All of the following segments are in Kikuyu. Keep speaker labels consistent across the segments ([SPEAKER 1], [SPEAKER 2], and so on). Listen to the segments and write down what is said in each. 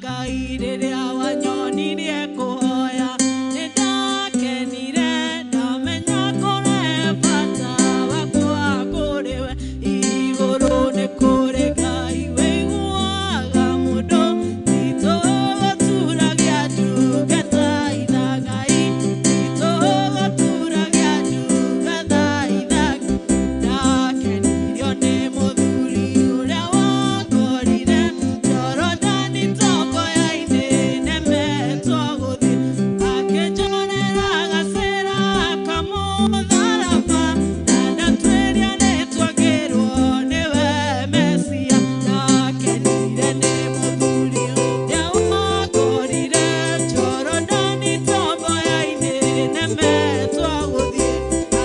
[SPEAKER 1] Ngai rĩrĩa wanyonirie kũhoya nĩndakenire ndamenya kũrĩ bata wakwa kũrĩ we igũrũ nĩ kũrĩ Ngai wĩiguaga mũndũ titũgũturagia ndungata ithagai titũgũturagia ndungata ithagai ndakenirio nĩ mũthuri ũrĩa wangorire Jorodani tomboya-inĩ nemetwo gũthiĩ akĩnjorera gacĩra kamũtharaba na ndatuĩria nĩtwagĩrwo nĩwe Mesia ndakenire nĩ mũthuri ũrĩa wangorire Jorodani tomboya-inĩ nemetwo gũthiĩ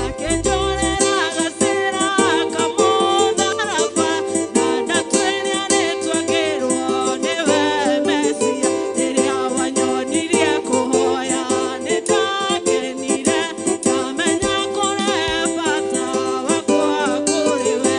[SPEAKER 1] akĩnjorera gacĩra kamũtharaba na ndatuĩria nĩtwagĩrwo nĩwe Mesia rĩrĩa wanyonirie kũhoya nĩndakenire ndamenya kũrĩ bata wakwa kũrĩ we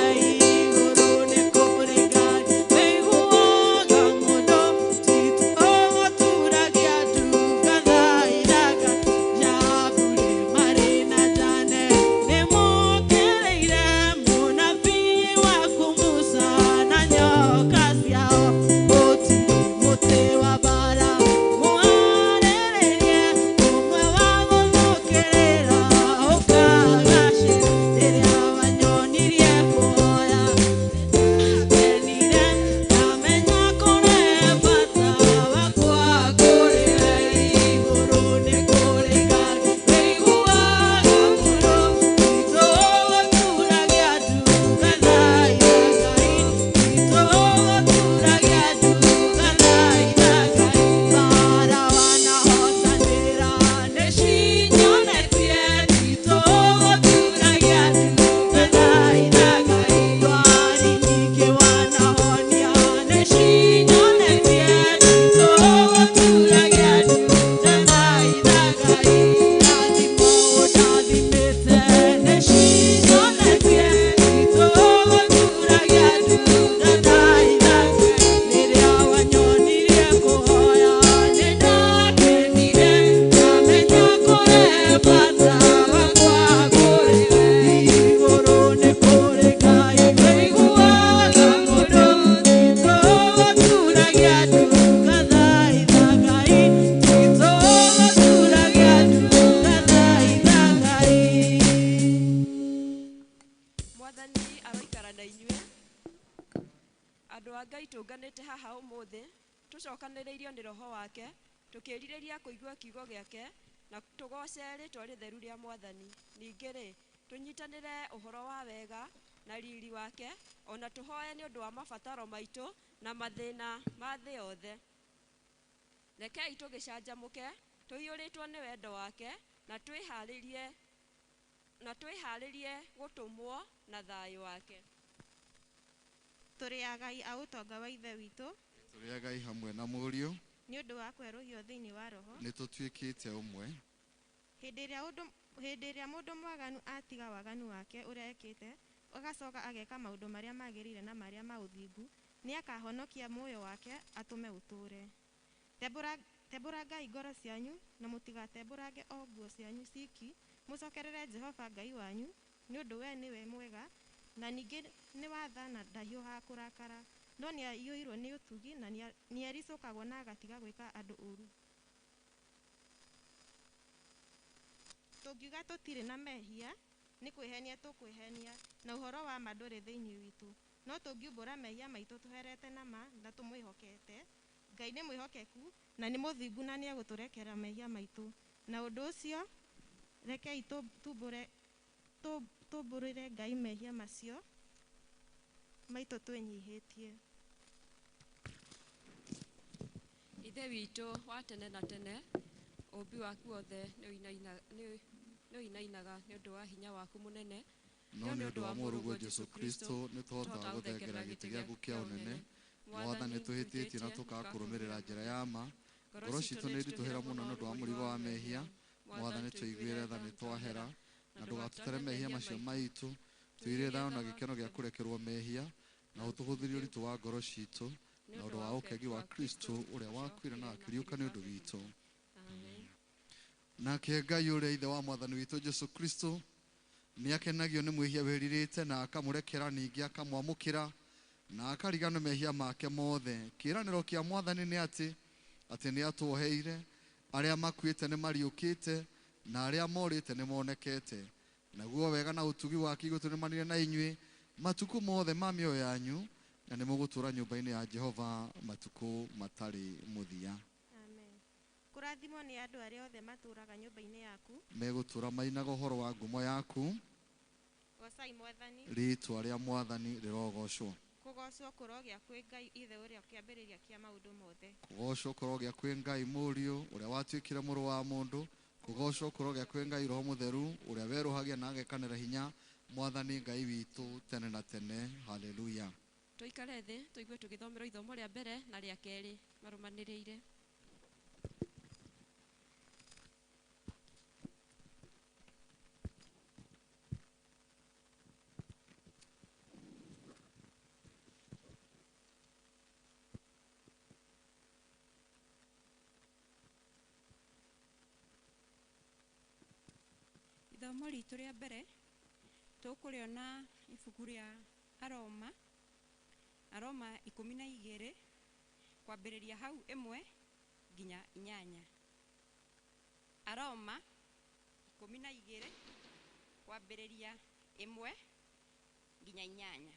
[SPEAKER 1] igũrũ nĩ kũrĩ Ngai wĩiguaga mũndũ titũgũturagia ndungata ithaga Jaburi marĩ na Jane nĩmokĩrĩire mũnabii waku Musa na nyoka ciao gũtirĩ mũtĩ wa mbara mũharĩrĩrie ũmwe wa gũthũkĩrĩra ũkagacĩra rĩrĩa wanyonirie kũhoya nĩndakenire ndamenya kũrĩ bata wakwa kũrĩ we igũrũ nĩ kũrĩ Ngai wĩiguaga mũndũ titũgũturagia ndungata ithagai titũgũturagia ndungata ithagai mbara wanahotanĩra nĩcinyonetie titũgũturagia ndungata ithagai ndwari nyingĩ wanahonia nĩcinyonetie titũgũturagia ndungata ithagai irathimo ũndathimĩte nĩcinyonetie titũgũturagia ndungata ithagai rĩrĩa wanyonirie kũhoya nĩndakenire ndamenya kũrĩ bata wakwa kũrĩ we igũrũ nĩ kũrĩ Ngai wĩiguaga mũndũ titũgũturagia ndungata ithagai titũgũturagia ndungata ithagai.
[SPEAKER 2] Mwathani aroikara na inyuĩ. Andũ a Ngai tũnganĩte haha ũmũthĩ tũcokanĩrĩirio nĩ roho wake tũkĩrirĩria kũigua kiugo gĩake na tũgoce rĩtwa rĩtheru rĩa Mwathani. Ningĩ rĩ, tũnyitanĩre ũhoro wa wega na riri wake ona tũhoe nĩ ũndũ wa mabataro maitũ na mathĩna ma thĩ yothe. Rekei tũgĩcanjamũke tũiyũrĩtwo nĩ wendo wake na twĩharĩrie gũtũmwo na thayũ wake.
[SPEAKER 3] Tũrĩ agai a ũtonga wa Ithe witũ
[SPEAKER 4] Tũrĩ agai hamwe na Mũriũ
[SPEAKER 3] nĩ ũndũ wa kwerũhio thĩinĩ wa Roho.
[SPEAKER 4] nĩ tũtuĩkĩte ũmwe.
[SPEAKER 3] Hĩndĩ ĩrĩa mũndũ mwaganu atiga waganu wake ũrĩa ekĩte agacoka ageka maũndũ marĩa magĩrĩire na marĩa ma ũthingu, nĩakahonokia muoyo wake atũme ũtũũre. Tembũrangai ngoro cianyu na mũtigatembũrange o nguo cianyu ciki, mũcokerere Jehova Ngai wanyu, nĩ ũndũ we nĩwe mwega na ningĩ nĩ wa tha na ndahiũhaga kũrakara, no nĩaiyũirwo nĩ ũtugi na nĩericũkagwo na agatiga gwĩka andũ ũũru. Tũngiuga tũtirĩ na mehia, nĩ kwĩhenia tũkwĩhenia, na ũhoro wa ma ndũrĩ thĩinĩ witũ. No tũngiumbũra mehia maitũ tũherete na ma na tũmwĩhokete, Ngai nĩ mwĩhokeku na nĩ mũthingu na nĩegũtũrekera mehia maitũ. Na ũndũ ũcio rekei tũmbũrĩre Ngai mehia macio maitũ twĩnyihĩtie.
[SPEAKER 2] Ithe witũ wa tene na tene, ũũmbi waku wothe nĩ ũinainaga nĩ ũndũ wa hinya waku mũnene.
[SPEAKER 4] No nĩ ũndũ wa Mũrũguo Jesũ Kristo nĩ tũhotaga gũthengera gĩtĩ gĩaku kĩa ũnene. Mwathani, tũhĩtĩtie na tũkaga kũrũmĩrĩra njĩra ya ma. Ngoro citũ nĩ iritũhĩra mũno nĩ ũndũ wa mũrigo wa mehia. Mwathani, tũiguĩre tha nĩ twahera, na ndũgatũtere mehia macio maitũ. Tũire thayũ na gĩkeno gĩa kũrekerwo mehia, na ũtũhũthĩrie ũritũ wa ngoro citũ, Na ũndũ wa ũkengi wa Kristo ũrĩa wakuire na akĩriũka nĩ ũndũ witũ.
[SPEAKER 2] Amen.
[SPEAKER 4] Nake Ngai ũrĩa ithe wa mwathani witũ Jesu Kristo nĩ akenagio nĩ mwĩhia wĩrirĩte na akamũrekera, ningĩ akamwamũkĩra na akariganwo mehia make mothe. Kĩĩranĩro kĩa mwathani nĩ atĩ nĩ atuoheire, arĩa makuĩte nĩ mariũkĩte na arĩa morĩte nĩ monekete. Naguo wega na ũtugi wake igũtũrĩmanire na inyuĩ matukũ mothe ma mĩoyo yanyu, na nĩ mũgũtũũra nyũmba-inĩ ya Jehova matukũ matarĩ mũthia.
[SPEAKER 3] Amen. Kũrathimwo nĩ andũ arĩa othe matũũraga nyũmba-inĩ yaku.
[SPEAKER 4] Megũtũũra mainaga ũhoro wa ngumo yaku.
[SPEAKER 3] Goocai mwathani.
[SPEAKER 4] Rĩĩtwa rĩa mwathani rĩrogocwo.
[SPEAKER 3] Kũgoocwo kũrogĩa kwĩ Ngai ithe ũrĩa kĩambĩrĩria kĩa maũndũ mothe.
[SPEAKER 4] Kũgoocwo kũrogĩa kwĩ Ngai mũriũ ũrĩa watuĩkire mũrũ wa mũndũ. Kũgoocwo kũrogĩa kwĩ Ngai Roho Mũtheru ũrĩa werũhagia na agekanĩra hinya mwathani Ngai witũ tene na tene. Haleluya.
[SPEAKER 2] Tũikare thĩ tũigue tũgĩthomerwo ithomo rĩa mbere na rĩa kerĩ marũmanĩrĩire.
[SPEAKER 5] Ithomo ritũ rĩa mbere tũkũrĩona ibuku rĩa Aroma, Aroma 12 kwambĩrĩria hau 1 nginya 8. Aroma 12 kwambĩrĩria 1 nginya 8.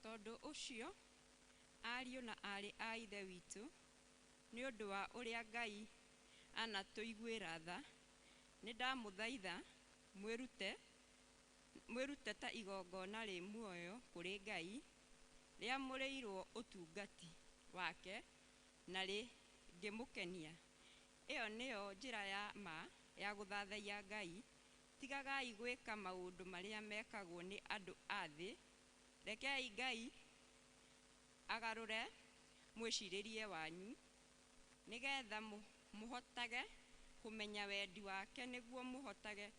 [SPEAKER 5] Tondũ ũcio ariũ na aarĩ a ithe witũ, nĩ ũndũ wa ũrĩa Ngai anatũiguĩra tha, nĩ ndamũthaitha mwĩrute ta igongona rĩ muoyo kũrĩ Ngai, rĩamũrĩirwo ũtungati wake na rĩngĩmũkenia. Ĩyo nĩyo njĩra ya ma ya gũthathaiya Ngai. Tigagai gwĩka maũndũ marĩa mekagwo nĩ andũ a thĩ. Rekei Ngai agarũre mwĩcirĩrie wanyu, nĩgetha mũhotage kũmenya wendi wake, nĩguo mũhotage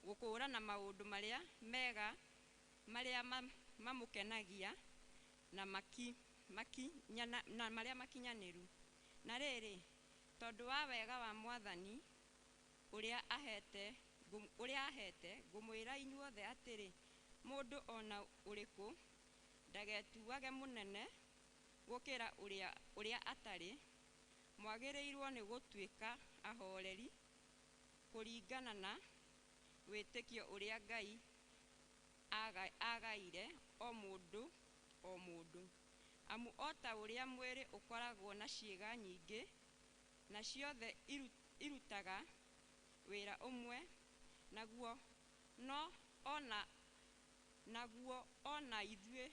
[SPEAKER 5] gũkũũrana maũndũ marĩa mega marĩa mamũkenagia na marĩa makinyanĩru. Na rĩrĩ, tondũ wa wega wa mwathani ũrĩa ahete, ngũmwĩra inyuothe atĩrĩ, mũndũ ona ũrĩkũ ndagetuage mũnene gũkĩra ũrĩa atarĩ. Mwagĩrĩirwo nĩ gũtuĩka ahoreri kũringana na wĩtĩkio ũrĩa Ngai agaire o mũndũ o mũndũ. Amu o ta ũrĩa mwĩrĩ ũkoragwo na ciĩga nyingĩ, na ciothe irutaga wĩra ũmwe, naguo ona ithuĩ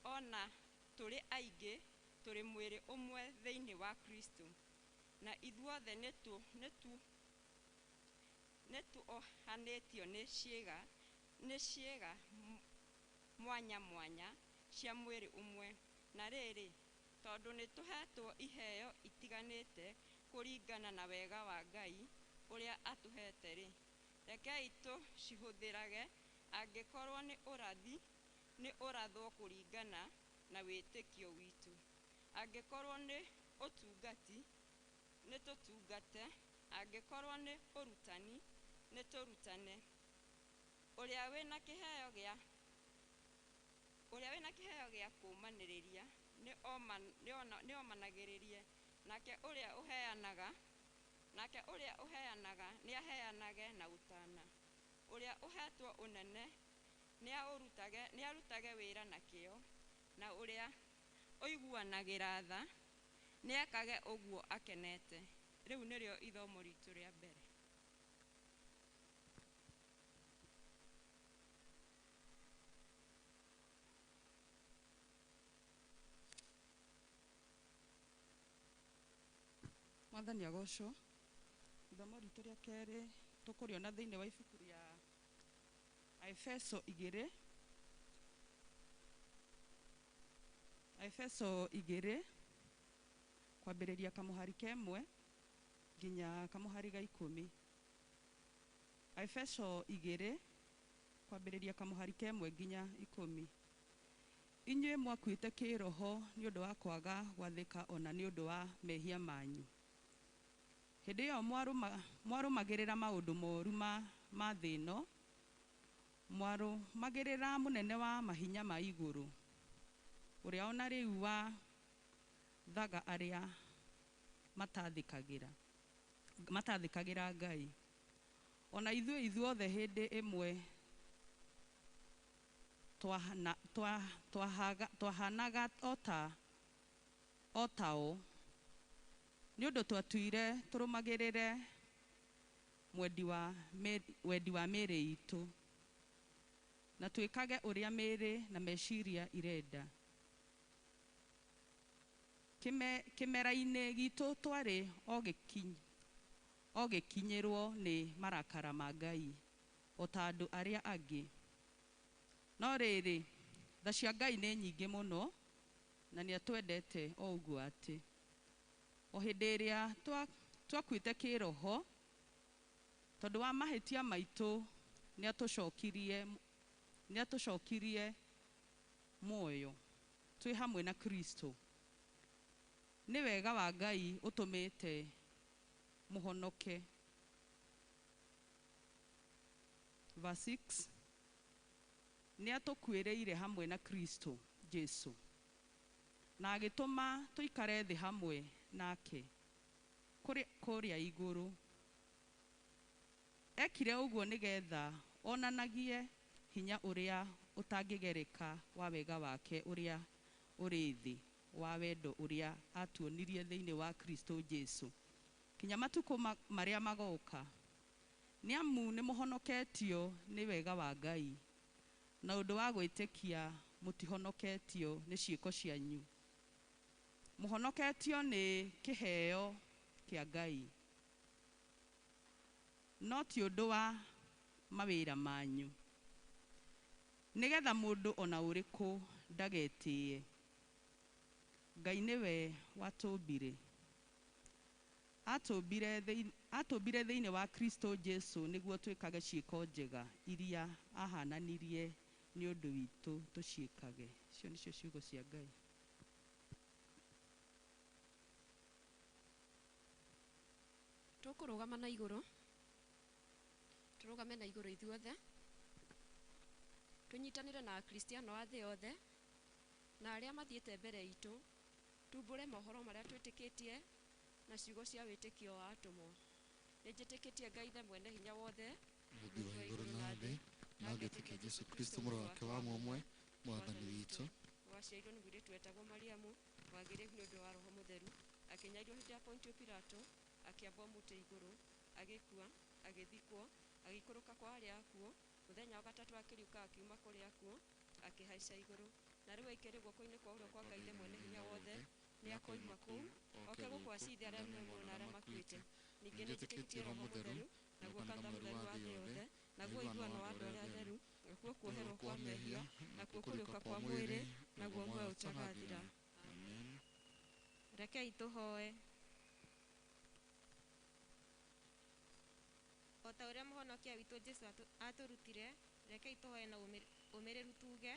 [SPEAKER 5] ona tũrĩ aingĩ tũrĩ mwĩrĩ ũmwe thĩinĩ wa Kristo, na ithuothe nĩtuohanĩtio nĩ ciĩga mwanya mwanya cia mwĩrĩ ũmwe. Na rĩrĩ, tondũ nĩtũhetwo iheo itiganĩte kũringana na wega wa Ngai ũrĩa atũhete-rĩ, rekei tũcihũthĩrage. Angĩkorwo nĩ ũrathi, nĩ ũrathwo kũringana na wĩtĩkio witũ. Angĩkorwo nĩ ũtungati, nĩ tũtungate. Angĩkorwo nĩ ũrutani, nĩ tũrutane. Ũrĩa wĩna kĩheo gĩa kũũmanĩrĩria nĩ omanagĩrĩrie, nake ũrĩa ũheanaga nĩaheanage na ũtaana. Ũrĩa ũhetwo ũnene nĩarutage wĩra na kĩyo, na ũrĩa ũiguanagĩra tha nĩekage ũguo akenete. Rĩu nĩrĩo ithomo ritũ rĩa mbere.
[SPEAKER 6] Mwathani agocwo. Ithomo ritũ rĩa kerĩ tũkũrĩona thĩinĩ wa ibuku rĩa Aefeso 2. Aefeso 2 kwambĩrĩria kamũhari kemwe nginya kamũhari ga 10. Aefeso 2 Kwambĩrĩria kamũhari ka 1 nginya 10. Inyuĩ mwakuĩte kĩĩroho nĩ ũndũ wa kwaga gwathĩka ona nĩ ũndũ wa mehia manyu. Hĩndĩ ĩyo mwarũmagĩrĩra maũndũ moru ma thĩ ĩno, mwarũmagĩrĩra mũnene wa mahinya ma igũrũ, ũrĩa ona rĩu wathaga arĩa matathĩkagĩra Ngai. Ona ithuĩ ithuothe hĩndĩ ĩmwe twahanaga o tao, nĩ ũndũ twatũire tũrũmagĩrĩre wendi wa mĩĩrĩ itũ, na twĩkage ũrĩa mĩĩrĩ na meciria irenda. Kĩmera-inĩ gitũ twarĩ o gĩkinyĩrwo nĩ marakara ma Ngai o ta andũ arĩa angĩ. No rĩrĩ, tha cia Ngai nĩ nyingĩ mũno na nĩatwendete o ũguo atĩ o hĩndĩ ĩrĩa twakuĩte kĩĩroho, tondũ wa mahĩtia maitũ, nĩatũcokirie muoyo twĩ hamwe na Kristo. Nĩ wega wa Ngai ũtũmĩte mũhonoke. Verse 6, nĩatũkuĩrĩire hamwe na Kristo Jesu na agĩtũma tũikare thĩ hamwe nake kũrĩa igũrũ. Ekire ũguo nĩgetha onanagie hinya ũrĩa ũtangĩgereka wa wega wake ũrĩa ũrĩ thĩ wa wendo ũrĩa atuonirie thĩinĩ wa Kristo Jesu kinya matukũ marĩa magoka. Nĩ amu nĩmũhonoketio nĩ wega wa Ngai na ũndũ wa gwĩtĩkia, mũtihonoketio nĩ ciĩko cianyu, mũhonoketio nĩ kĩheo kĩa Ngai, no ti ũndũ wa mawĩra manyu, nĩgetha mũndũ ona ũrĩkũ ndagetĩĩe. Ngai nĩwe watũmbire, atũmbire thĩinĩ wa Kristo Jesu nĩguo twĩkage ciĩko njega iria ahananirie nĩ ũndũ witũ tũciĩkage. Icio nĩcio ciugo cia Ngai.
[SPEAKER 2] Tũkũrũgama na igũrũ, tũrũgame na igũrũ ithuothe, tũnyitanĩre na Akristiano a thĩ yothe na arĩa mathiĩte mbere itũ, tumbũre mohoro marĩa twĩtĩkĩtie na ciugo cia wĩtĩkio wa atũmwo. Nĩ njĩtĩkĩtie Ngai Ithe mwene hinya wothe,
[SPEAKER 4] Mũũmbi wa igũrũ na thĩ, na ngetĩkia Jesũ Kristo mũrũ wake wa mũmwe, Mwathani witũ,
[SPEAKER 2] waciarirwo nĩ mũirĩtu wetagwo Mariamu, wagĩrĩru nĩ ũndũ wa Roho Mũtheru, akĩnyarirwo hĩndĩ ya Pontio Pilato, akĩambwo mũtĩ igũrũ, agĩkua, agĩthikwo, agĩikũrũka kwa arĩa akuũ, mũthenya wa gatatũ akĩriũka akiuma kũrĩ akuũ, akĩhaica igũrũ, na rĩu aikarĩ guoko-inĩ kwa ũrĩo kwa Ngai Ithe mwene hinya wothe. Nĩ akoima kũu oke gũkũ acithe arĩa me muoyo na arĩa makuĩte. Ningĩ nĩ njĩtĩkĩtie Roho Mũtheru, naguo kanitha mũtheru wa thĩ yothe, naguo ũiguano wa andũ arĩa atheru, nakuo kuoherwo kwa mehia, nakuo kũriũka kwa mwĩrĩ, naguo muoyo ũtagathira.
[SPEAKER 4] Amen.
[SPEAKER 3] Rekei tũhoe. O ta ũrĩa mũhonokia witũ Jesu atũrutire, rekei tũhoe na ũmĩrĩru tuge,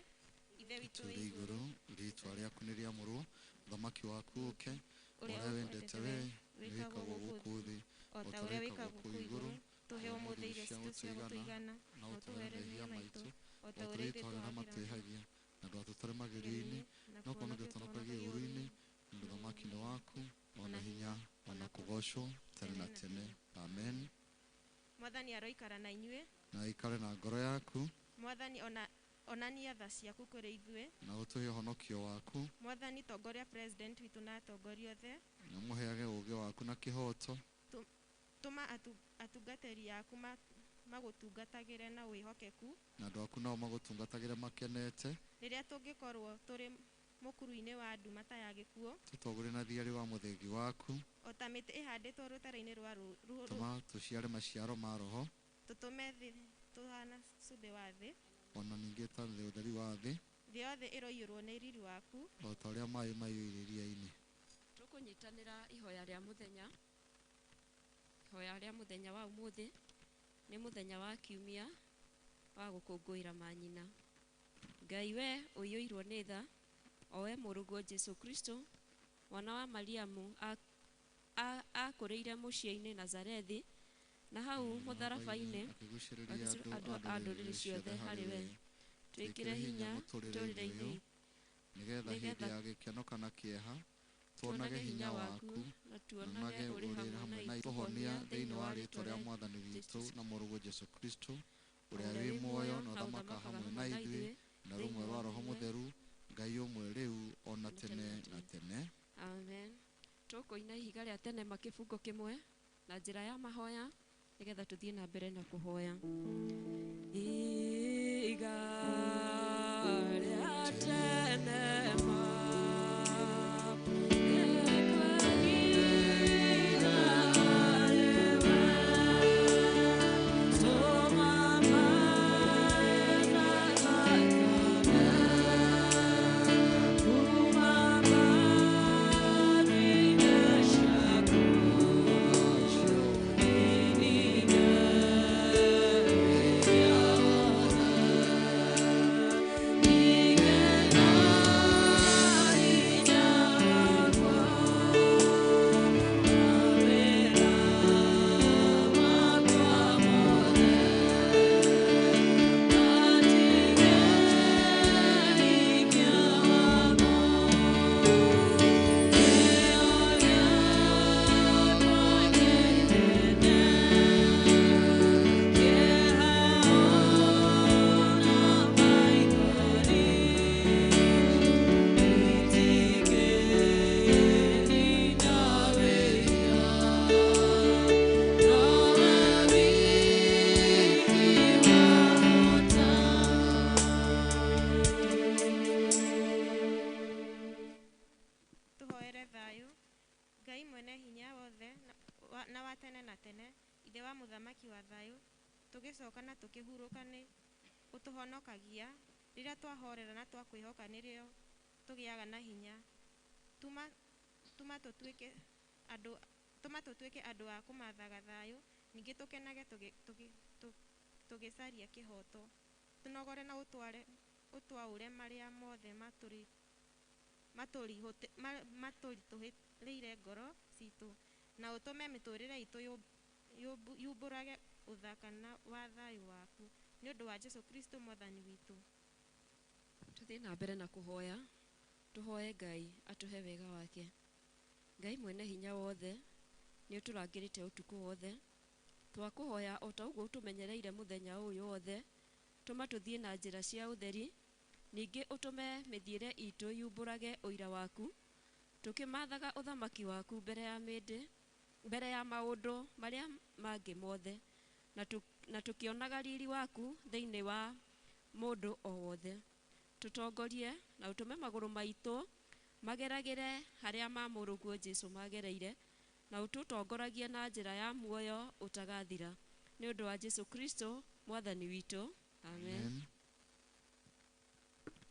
[SPEAKER 3] Ithe witũ
[SPEAKER 4] Tũrĩ
[SPEAKER 3] wĩ igũrũ,
[SPEAKER 4] igũrũ, rĩĩtwa rĩaku nĩ rĩamũrwo, ũthamaki waku ũke,
[SPEAKER 3] ũrĩa
[SPEAKER 4] ũrĩa wendete
[SPEAKER 3] wendete
[SPEAKER 4] wee
[SPEAKER 3] wĩkagwo
[SPEAKER 4] nĩwĩkagwo
[SPEAKER 3] gũkũ
[SPEAKER 4] gũkũ thĩ
[SPEAKER 3] o ta ũrĩa wĩkagwo kũu igũrũ. Tũhe ũmũthĩ irio citũ cia gũtũigana,
[SPEAKER 4] na
[SPEAKER 3] na
[SPEAKER 4] ũtũhere
[SPEAKER 3] ũtũhere
[SPEAKER 4] mehia
[SPEAKER 3] mehia
[SPEAKER 4] maitũ
[SPEAKER 3] maitũ o
[SPEAKER 4] o
[SPEAKER 3] ta
[SPEAKER 4] ta
[SPEAKER 3] ũrĩa
[SPEAKER 4] ũrĩa
[SPEAKER 3] ithuĩ
[SPEAKER 4] itũ arĩa
[SPEAKER 3] tũhagĩra
[SPEAKER 4] matwĩhagia, na ndũgatũtware magerio-inĩ,
[SPEAKER 3] na
[SPEAKER 4] no kũhonokia
[SPEAKER 3] kũhonokia
[SPEAKER 4] tũhonokagie
[SPEAKER 3] tũhonokagie
[SPEAKER 4] ũũru-inĩ,
[SPEAKER 3] ũũru-inĩ,
[SPEAKER 4] nĩ ũndũ ũthamaki nĩ waku, ona hinya, ona kũgoocwo tene na tene. Amen.
[SPEAKER 3] Mwathani aroikara na inyuĩ.
[SPEAKER 4] Na ikare na ngoro yaku.
[SPEAKER 3] Mwathani onania tha ciaku kũrĩ ithuĩ.
[SPEAKER 4] Na ũtũhe ũhonokio waku.
[SPEAKER 3] Mwathani tongoria president witũ na atongoria othe.
[SPEAKER 4] Na mũheage ũũgĩ waku na kĩhooto.
[SPEAKER 3] Tũma atungatĩri aku magũtungatagĩre na wĩhokeku.
[SPEAKER 4] Na andũ aku nao magũtungatagĩre makenete.
[SPEAKER 3] Rĩrĩa tũngĩkorwo tũrĩ mũkuru-inĩ wa nduma ta ya gĩkuũ,
[SPEAKER 4] Tũtongorie na thiarĩ wa mũthĩgi waku.
[SPEAKER 3] o ta mĩtĩ ĩhandĩtwo rũtare-inĩ rwa
[SPEAKER 4] Tũma tũciare maciaro ma Roho.
[SPEAKER 3] Tũtũme thĩ tũhana cumbĩ wa thĩ.
[SPEAKER 4] Ona ningĩ ta ũtheri wa thĩ.
[SPEAKER 3] Thĩ yothe ĩroiyũrwo nĩ riri waku.
[SPEAKER 4] O ta ũrĩa maĩ maiyũire iria-inĩ.
[SPEAKER 2] Tũkũnyitanĩra ihoya rĩa mũthenya. Ihoya rĩa mũthenya wa ũmũthĩ nĩ mũthenya wa kiumia Wa gũkũngũĩra manyina. Ngai we ũiyũirwo nĩ tha, o we mũrũguo Jesu Kristo, mwana wa Mariamu, akũrĩire mũciĩ-inĩ Nazarethi, na hau mũtharaba-inĩ
[SPEAKER 4] akĩgucĩrĩria
[SPEAKER 2] akĩgucĩrĩria
[SPEAKER 4] andũ
[SPEAKER 2] andũ a ndũrĩrĩ ciothe harĩ we. Twĩkĩre hinya mũtũrĩre-inĩ ũyũ,
[SPEAKER 4] nĩgetha hĩndĩ
[SPEAKER 2] nĩgetha
[SPEAKER 4] ya gĩkeno kana kĩeha tuonage
[SPEAKER 2] tuonage
[SPEAKER 4] hinya waku,
[SPEAKER 2] na tuonage
[SPEAKER 4] tuonage
[SPEAKER 2] ũrĩ
[SPEAKER 4] ũrĩ
[SPEAKER 2] hamwe
[SPEAKER 4] hamwe
[SPEAKER 2] na
[SPEAKER 4] na
[SPEAKER 2] ithuĩ,
[SPEAKER 4] tũhonia thĩinĩ wa rĩĩtwa rĩa
[SPEAKER 2] rĩa
[SPEAKER 4] Mwathani witũ
[SPEAKER 2] Jesu
[SPEAKER 4] na Mũrũguo Jesu Kristo, ũrĩa
[SPEAKER 2] ũrĩa
[SPEAKER 4] wĩ
[SPEAKER 2] wĩ
[SPEAKER 4] muoyo
[SPEAKER 2] muoyo
[SPEAKER 4] na
[SPEAKER 2] na
[SPEAKER 4] ũthamakaga
[SPEAKER 2] ũthamakaga
[SPEAKER 4] hamwe
[SPEAKER 2] hamwe
[SPEAKER 4] na
[SPEAKER 2] na
[SPEAKER 4] ithuĩ
[SPEAKER 2] ithuĩ
[SPEAKER 4] na
[SPEAKER 2] thĩinĩ
[SPEAKER 4] rũmwe
[SPEAKER 2] wa
[SPEAKER 4] rwa Roho
[SPEAKER 2] rũmwe
[SPEAKER 4] Mũtheru, Ngai ũmwe rĩu ona
[SPEAKER 2] na tene
[SPEAKER 4] tene
[SPEAKER 2] na
[SPEAKER 4] na
[SPEAKER 2] tene.
[SPEAKER 4] tene.
[SPEAKER 2] Amen. Tũkũina ihiga rĩa tene makĩbungo kĩmwe na njĩra ya mahoya nĩgetha tũthiĩ na mbere na kũhoya. Ihiga rĩa tene ma
[SPEAKER 3] Tũhoere thayũ. Ngai mwene hinya wothe na wa tene na tene, ithe wa mũthamaki wa thayũ, tũgĩcoka na tũkĩhurũka nĩ ũtũhonokagia. Rĩrĩa twahorera na twakwĩhoka nĩrĩo tũgĩaga na hinya. Tũma tũma tũtuĩke andũ tũma tũtuĩke andũ a kũmathaga thayũ, ningĩ tũkenage tũgĩcaria kĩhooto. Tũnogore na ũtwaũre marĩa mothe matũritũhĩire ngoro citũ, na ũtũme mĩtũrĩre itũ yumbũrage ũthaka na wa thayũ waku, nĩ ũndũ wa Jesu Kristo Mwathani witũ.
[SPEAKER 2] Tũthiĩ na mbere na kũhoya, tũhoe Ngai atũhe wega wake. Ngai mwene hinya wothe, nĩ ũtũrangĩrĩte ũtukũ wothe. Twakũhoya o ta ũguo ũtũmenyereire mũthenya ũyũ wothe, tũma tũthiĩ na njĩra cia ũtheri, ningĩ ũtũme mĩthiĩre itũ yumbũrage ũira waku, tũkĩmathaga ũthamaki waku mbere ya mĩndĩ, mbere ya maũndũ marĩa mangĩ mothe, na tũkĩonaga riri waku thĩinĩ wa mũndũ o wothe. Tũtongorie na ũtũme magũrũ maitũ mageragĩre harĩa ma mũrũguo Jesu magereire, na ũtũtongoragie na njĩra ya muoyo ũtagathira, nĩ ũndũ wa Jesu Kristo Mwathani witũ. Amen.
[SPEAKER 4] Amen.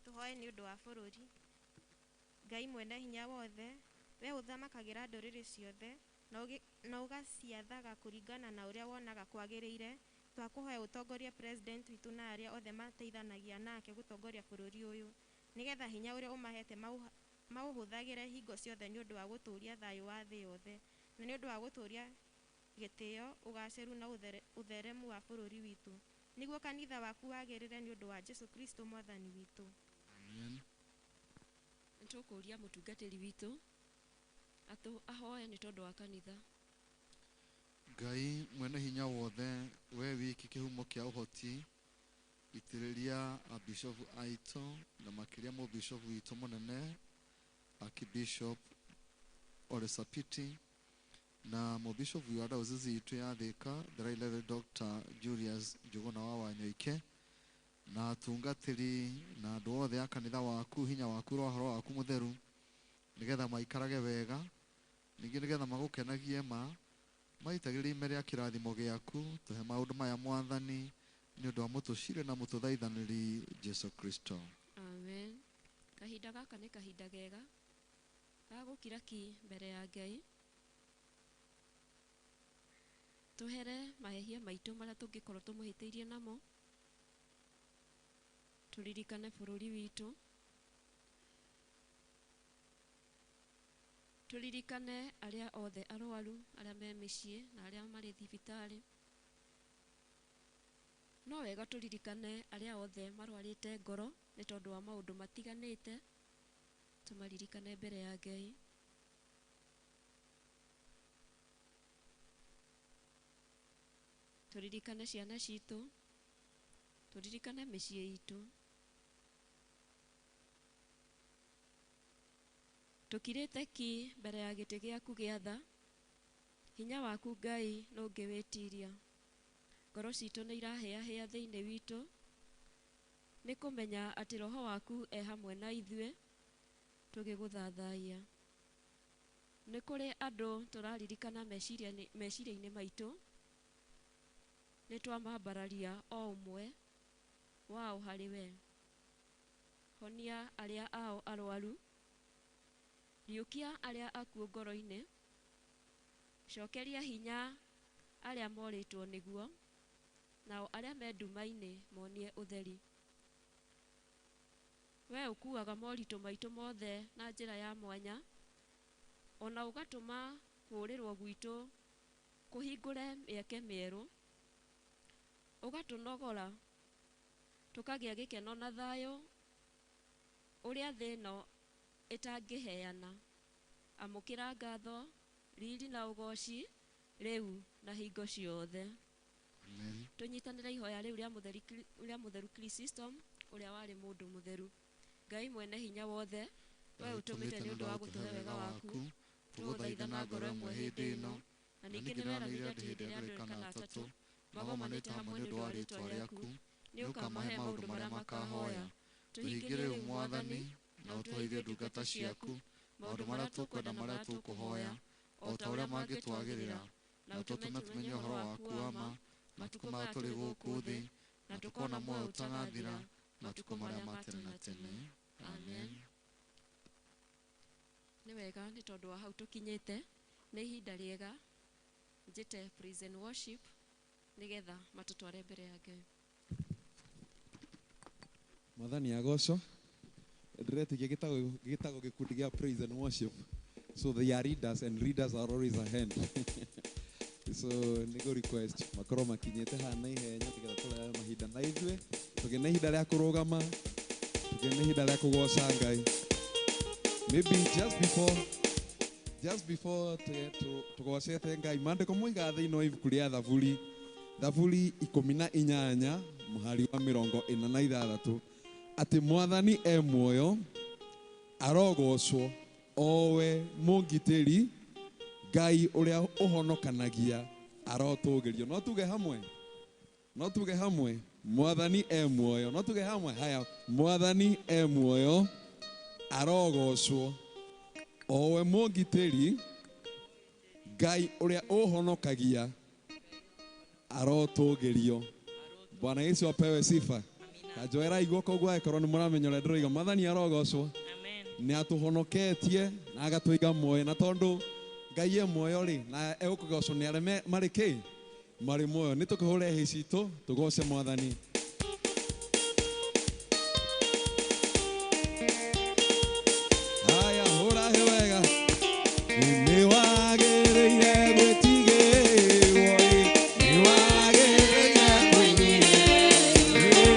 [SPEAKER 3] Tũhoe nĩ ũndũ wa bũrũri. Ngai mwene hinya wothe, we ũthamakagĩra ndũrĩrĩ ciothe na ũgaciathaga kũringana na ũrĩa wonaga kwagĩrĩire, twakũhoya ũtongorie president witũ na arĩa othe mateithanagia nake gũtongoria bũrũri ũyũ, nĩgetha hinya ũrĩa ũmahete maũhũthagĩre hingo ciothe nĩ ũndũ wa gũtũũria thayũ wa thĩ yothe, na nĩ ũndũ wa gũtũũria gĩtĩo, ũgacĩru na ũtheremu wa bũrũri witũ, nĩguo kanitha waku wagĩrĩre nĩ ũndũ wa Jesu Kristo Mwathani witũ.
[SPEAKER 4] Amen.
[SPEAKER 2] Nĩtũkũria mũtungatĩri witũ ahoe nĩ tondũ wa kanitha.
[SPEAKER 4] Ngai mwene hinya wothe, we wiki kĩhumo kĩa ũhoti, itĩrĩria abishofu aitũ na makĩria mũbishofu witũ mũnene Archbishop Ole Sapiti na mũbishofu wa diocese itũ ya Thika the Right Reverend Dr. Julius Njuguna wa Wanyoike na atungatĩri na andũ othe a kanitha waku hinya waku roho waku mũtheru nĩgetha maikarage wega, ningĩ nĩgetha magũkenagie ma maitagĩrĩrie ime rĩa kĩrathimo gĩaku. Tũhe maũndũ maya Mwathani nĩ ũndũ wa mũtũcire na mũtũthaithanĩri Jesu Kristo.
[SPEAKER 2] Amen. Kahinda gaka nĩ kahinda gega ga gũkira ki mbere ya Ngai, tũhere mahĩtia maitũ marĩa tũngĩkorwo tũmũhĩtĩirie namo, Tũririkane bũrũri witũ. Tũririkane arĩa othe arwaru, arĩa me mĩciĩ na arĩa marĩ thibitarĩ. No wega tũririkane arĩa othe marwarĩte ngoro nĩ tondũ wa maũndũ matiganĩte, tũmaririkane mbere ya Ngai. Tũririkane ciana citũ, tũririkane mĩciĩ itũ. Tũkirĩte ki mbere ya gĩtĩ gĩaku gĩa tha, hinya waku Ngai nũngĩwĩtiria. Ngoro citũ nĩ irahĩahĩa thĩinĩ witũ, nĩ kũmenya atĩ roho waku e hamwe na ithuĩ tũgĩgũthathaiya. Nĩ kũrĩ andũ tũraririkana meciria-inĩ maitũ, nĩ twamambararia o ũmwe wao harĩ we. Honia arĩa ao arwaru, riũkia arĩa akuũ ngoro-inĩ, cokeria hinya arĩa morĩtwo nĩguo, nao arĩa me nduma-inĩ monie ũtheri. We ũkuaga moritũ maitũ mothe na njĩra ya mwanya, ona ũgatũma kũũrĩrwo gwitũ kũhingũre mĩeke mĩerũ, ũgatũnogora tũkagĩa gĩkeno na thayũ ũrĩa thĩ ĩno ĩtangĩheana. Amũkĩra ngatho, riri na ũgoci rĩu na hingo ciothe.
[SPEAKER 4] Amen.
[SPEAKER 2] Tũnyitanĩre ihoya rĩu rĩa mũtheru Chrysostom ũrĩa warĩ mũndũ mũtheru. Ngai mwene hinya wothe, we ũtũmĩte nĩ ũndũ wa gũtũhe wega waku,
[SPEAKER 4] tũgũthaitha na ngoro ĩmwe hĩndĩ ĩno, na ningĩ nĩ weranĩire atĩ hĩndĩ ĩrĩa andũ kana atatũ magomanĩte hamwe nĩ ũndũ wa rĩĩtwa rĩaku, nĩ ũkamahe maũndũ marĩa makahoya. Tũhingĩre rĩu Mwathani, na ũtũheithie ndungata ciaku maũndũ marĩa tũkwenda marĩa tũkũhoya, o ta ũrĩa mangĩtwagĩrĩra, na ũtũtũme tũmenye ũhoro waku wa ma matukũ maya tũrĩ gũkũ thĩ, na tũkona muoyo ũtagathira matukũ marĩa ma tene na tene. Amen.
[SPEAKER 2] Nĩ wega nĩ tondũ wa hau tũkinyĩte, nĩ ihinda rĩega njĩte praise and worship nĩgetha matũtware mbere ya Ngai.
[SPEAKER 7] Mwathani agocwo. Ndĩretikia gĩtagwo gĩkundi gĩa praise and worship. So they are leaders and leaders are always ahead. So nĩguo request makorwo makinyĩte haha na ihenya nĩgetha tũrehage mahinda na ithuĩ tũgĩe na ihinda rĩa kũrũgama, tũgĩe na ihinda rĩa kũgoca Ngai. Maybe just before tũgocete Ngai, maandĩko moigaga thĩinĩ wa ibuku rĩa Thaburi, Thaburi 18 mũhari wa 46 atĩ Mwathani e muoyo, arogocwo owe mũngitĩri, Ngai ũrĩa ũhonokanagia arotũgĩrio. No tuge hamwe, no tuge hamwe, Mwathani e muoyo. No tuge hamwe, haya, Mwathani e muoyo, arogocwo owe mũngitĩri, Ngai ũrĩa ũhonokagia arotũgĩrio. Bwana Yesu apewe sifa. Kanjoerai guoko ũguo angĩkorwo nĩ mũramenya ũrĩa ndĩroiga. Mwathani arogocwo. Nĩ atũhonoketie na agatũiga muoyo, na tondũ Ngai e muoyo rĩ, na egũkũgocwo nĩ arĩa marĩ kĩ marĩ muoyo. Nĩ tũkĩhũre hĩ citũ tũgoce Mwathani. Haya, hũra hĩ wega. Nĩ wagĩrĩire gwĩtigĩrwo ĩ, nĩ wagĩrĩire kwĩnyihĩrio ĩ.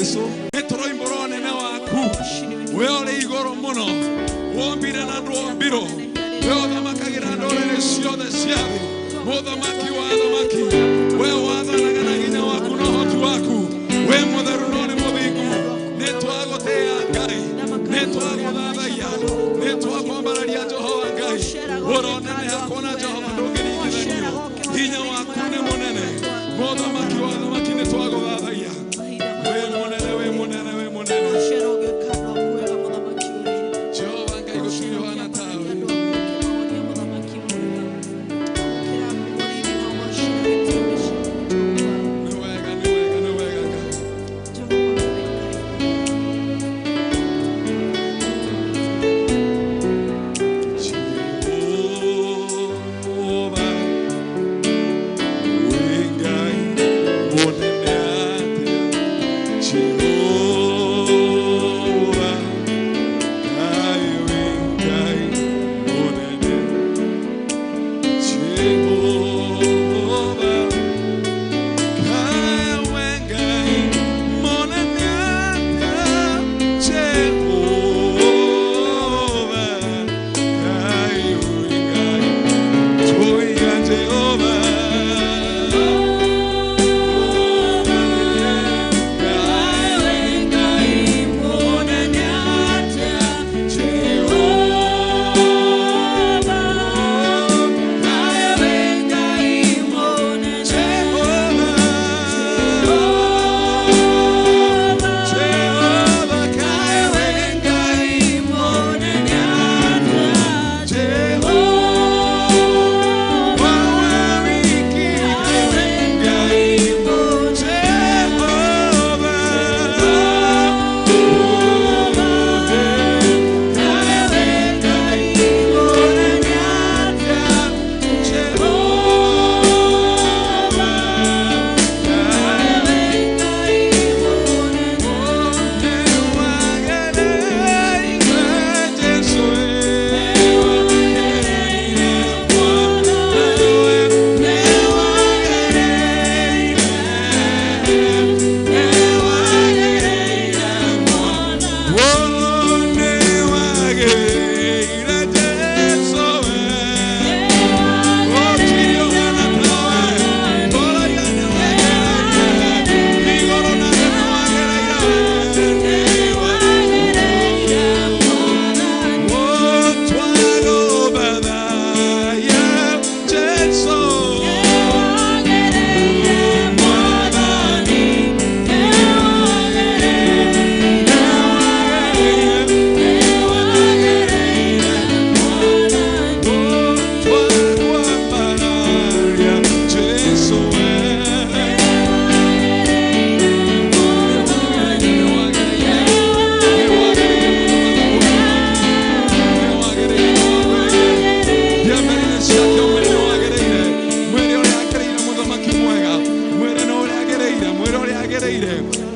[SPEAKER 7] Jesu nĩtũroimbũra ũnene waku we ũrĩ igũrũ mũno wombire na ndwombirwo we ũthamakagĩra ndũrĩrĩ ciothe cia thĩ mũthamaki wa athamaki we wathanaga na hinya waku na ũhoti waku we mũtheru no nĩ mũthingu nĩtwagũtĩĩa Ngai nĩtwagũthathaiya nĩtwakwambararia Jehova Ngai ũroneneha kuona Jehova ndũngĩringithanio hinya waku nĩ mũnene mũthamaki wa athamaki nĩtwagũthathaiya wĩ mũnene wĩ mũnene wĩ mũnene Jehova Ngai gũtirĩ ũhana tawe. Nĩ wega nĩ wega nĩ wega Ngai. Jehova wĩ Ngai mũnene atĩa Jehova Ngai wĩ Ngai mũnene Jehova Ngai wĩ Ngai mũnene atĩa Jehova Ngai wĩ Ngai Tuiga Jehova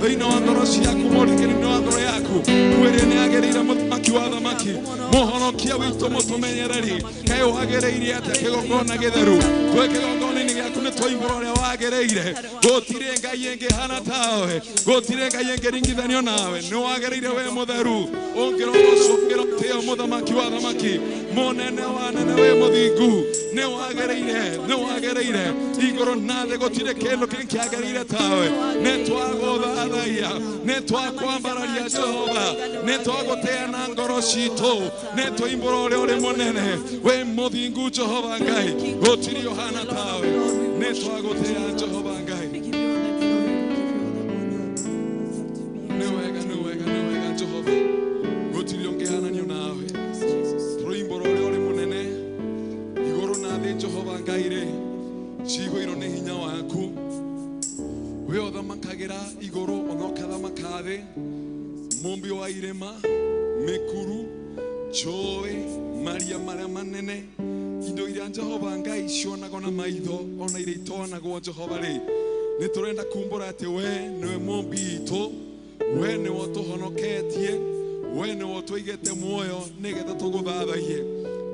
[SPEAKER 7] Thĩinĩ wa ngoro ciaku mũrikĩri-inĩ wa ngoro yaku mwĩrĩ nĩ agĩrĩire mũthamaki wa athamaki mũhonokia witũ mũtũmenyereri kaĩ wagĩrĩire atĩa kĩgongona gĩtheru twĩ kĩgongona-inĩ gĩaku nĩ twoimbũra ũrĩa wagĩrĩire gũtirĩ ngai ĩngĩ hana tawe gũtirĩ ngai ĩngĩringithanio nawe nĩ wagĩrĩire wĩ mũtheru ũngĩrogocwo ũngĩrotĩo mũthamaki wa athamaki mũnene wa anene wĩ mũthingu nĩ wagĩrĩire nĩ wagĩrĩire igũrũ na thĩ gũtirĩ kĩndũ kĩngĩ kĩagĩrĩire tawe nĩ twagũthathaiya nĩ twakwambararia Jehova nĩ twagũtĩa na ngoro citũ nĩ twoimbũra ũrĩa ũrĩ mũnene wĩ mũthingu Jehova Ngai gũtirĩ ũhana tawe nĩ twagũtĩa Jehova Ngai nĩ wega nĩ wega nĩ wega Jehova gũtirĩ ũngĩhananio nawe tũroimbũra ũrĩa ũrĩ mũnene igũrũ na thĩ Jehova Ngai rĩ cihũirwo nĩ hinya waku we ũthamakagĩra igũrũ ona ũkathamaka thĩ mũmbi wa irĩma mĩkuru njũĩ maria marĩa manene indo iria Jehova Ngai cionagwo na maitho ona iria itonagwo Jehova rĩ nĩ tũrenda kumbũra atĩ we nĩwe mũmbi witũ we nĩwe ũtũhonoketie we nĩwe ũtũigĩte muoyo nĩgetha tũgũthathaiye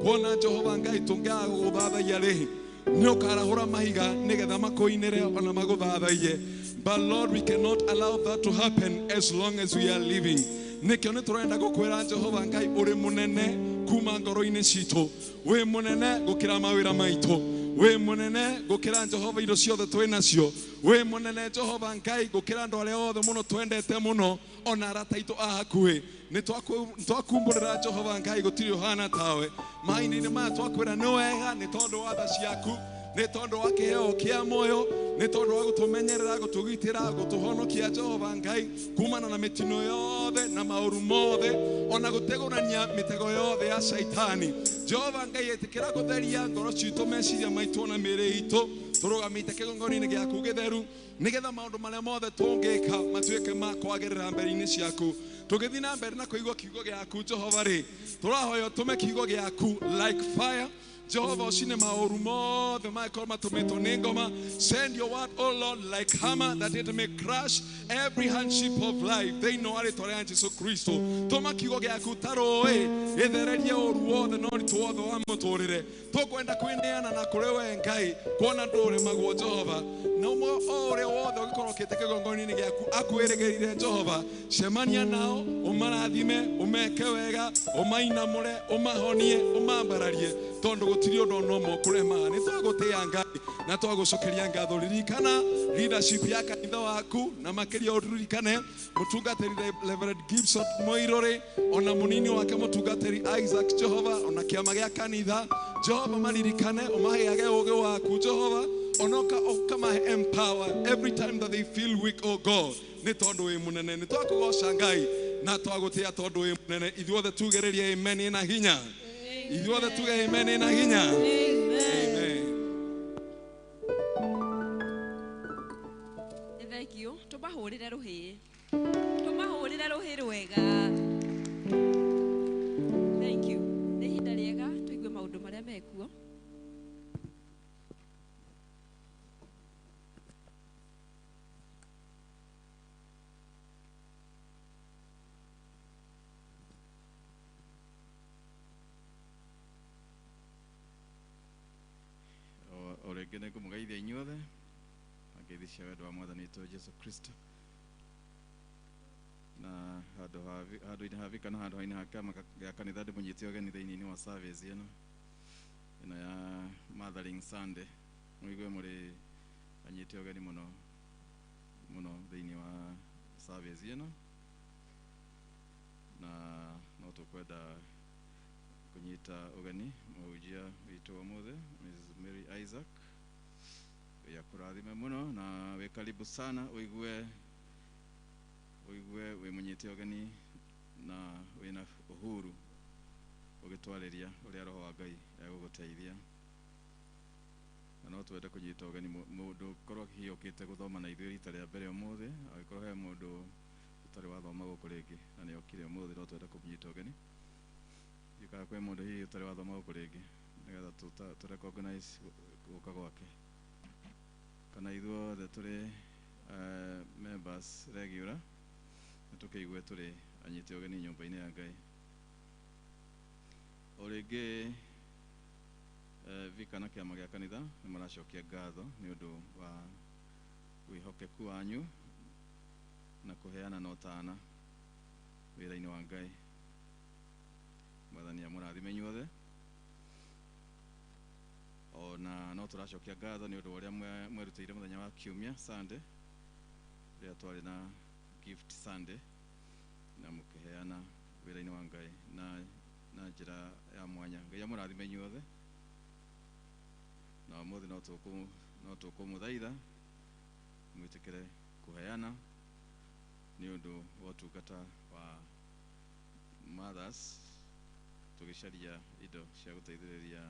[SPEAKER 7] kuona Jehova Ngai tũngĩaga gũgũthathaiya rĩ nĩ ũkarahũra mahiga nĩgetha makũinĩre ona magũthathaiye
[SPEAKER 8] But Lord, we cannot allow that to happen as long as we are living. Nĩkĩo nĩ tũrenda gũkwĩra Jehova Ngai ũrĩ mũnene kuma ngoro-inĩ citũ, wĩ mũnene gũkĩra mawĩra maitũ, wĩ mũnene gũkĩra Jehova indo ciothe twĩ nacio, wĩ mũnene Jehova Ngai gũkĩra andũ arĩa othe mũno twendete mũno, ona arata aitũ a hakuhĩ. Nĩ twakumbũrĩra Jehova Ngai gũtirĩ ũhana tawe. Mahinda-inĩ maya twakwĩra nĩ wega nĩ tondũ wa tha ciaku, nĩ tondũ wa kĩheo kĩa muoyo, nĩ tondũ wa gũtũmenyerera, gũtũgitĩra, gũtũhonokia Jehova Ngai kumana na mĩtino yothe na maũru mothe, ona gũtegũrania mĩtego yothe ya Shaitani. Jehova Ngai ĩtĩkĩra gũtheria ngoro citũ, meciria maitũ na mĩĩrĩ itũ, tũrũgamĩte kĩgongona-inĩ gĩaku gĩtheru, nĩgetha maũndũ marĩa mothe tũngĩka matuĩke ma kwagĩrĩra mbere-inĩ ciaku. Tũgĩthiĩ na mbere na kũigua kiugo gĩaku Jehova rĩ, tũrahoya ũtũme kiugo gĩaku like fire. Jehovah, ũcine maũru mothe mangĩkorwo matũmĩtwo nĩ ngoma. Send your word, O Lord, like hammer, that it may crush every handship of life thĩinĩ wa rĩtwa rĩa Jesu Kristo. Tũma kiugo gĩaku ta rũĩ gĩthererie ũru wothe na ũritũ wothe wa mũtũrĩre. Tũkwenda kwĩneana na kũrĩ we Ngai, kuona ndũrĩmagwo Jehova, na ũmwe o ũrĩa wothe ũngĩkorwo ũkĩte kĩgongona-inĩ gĩaku akwĩrĩgĩrĩire Jehova, cemania nao, ũmarathime, ũmeke wega, ũmainamũre, ũmahonie, ũmambararie, tondũ gũtirĩ ũndũ ona ũmwe ũkũremaga. Nĩ twagũtĩĩa Ngai na twagũcokeria ngatho. Ririkana leadership ya kanitha waku, na makĩria ũririkane mũtungatĩri Reverend Gibson Moirore, ona mũnini wake mũtungatĩri Isaac Jehova, ona kĩama gĩa kanitha Jehova, maririkane, ũmaheage ũũgĩ waku Jehova, onoka ũkamahe empower every time that they feel weak, oh God, nĩ tondũ wĩ mũnene. Nĩ twakũgoca Ngai na twagũtĩĩa tondũ wĩ mũnene. Ithuothe tugĩrĩrie amen na hinya. Ithuothe tuge amen na hinya. Amen.
[SPEAKER 2] Nĩ thank you. Tũmahũrĩre rũhĩ, tũmahũrĩre rũhĩ rwega. Thank you. Nĩ ihinda rĩega tũigue maũndũ marĩa mekuo.
[SPEAKER 9] O rĩngĩ nĩ ngũmũgeithia inyuothe na ngeithi cia wendo wa mwathani witũ Jesu Kristo. Na handũ-inĩ ha vika na handũ-inĩ ha kĩama gĩa kanitha ndĩmũnyite ũgeni thĩinĩ wa service ĩno ya Mothering Sunday. Mũigue mũrĩ anyite ũgeni mũno mũno thĩinĩ wa service ĩno, na no tũkwenda kũnyita ũgeni mũhunjia witũ ũmũthĩ Mrs. Mary Isaac. Yakũrathime mũno na wĩ karibu sana, ũigue wĩ mũnyite ũgeni na wĩna uhuru ũgĩtwarĩria ũrĩa Roho wa Ngai egũgũteithia. Na no twende kũnyita ũgeni mũndũ korwo hihi ũkĩte gũthoma na ithuĩ rita rĩa mbere ũmũthĩ, angĩkorwo he mũndũ ũtarĩ wathoma gũkũ rĩngĩ na nĩ okire ũmũthĩ, no twende kũmũnyita ũgeni. Ndiũkaga kwĩ mũndũ hihi ũtarĩ wathoma gũkũ rĩngĩ, nĩgetha tũ recognize gũka gwake. Kana ithuothe tũrĩ members regular, nĩ tũkĩigue tũrĩ anyite ũgeni nyũmba-inĩ ya Ngai. O rĩngĩ vika na kĩama gĩa kanitha nĩ maracokia ngatho nĩ ũndũ wa wĩhokeku wanyu na kũheana na ũtana wĩra-inĩ wa Ngai. Mwathani amũrathime inyuothe. Ona no tũracokia ngatho nĩ ũndũ wa ũrĩa mwerutĩire mũthenya wa kiumia Sunday, rĩrĩa twarĩ na gift Sunday, na mũkĩheana wĩra-inĩ wa Ngai na njĩra ya mwanya. Ngai amũrathime inyuothe. Na ũmũthĩ no tũkũmũthaitha mwĩtĩkĩre kũheana nĩ ũndũ wa ũtungata wa mothers, tũgĩcaria indo cia gũteithĩrĩria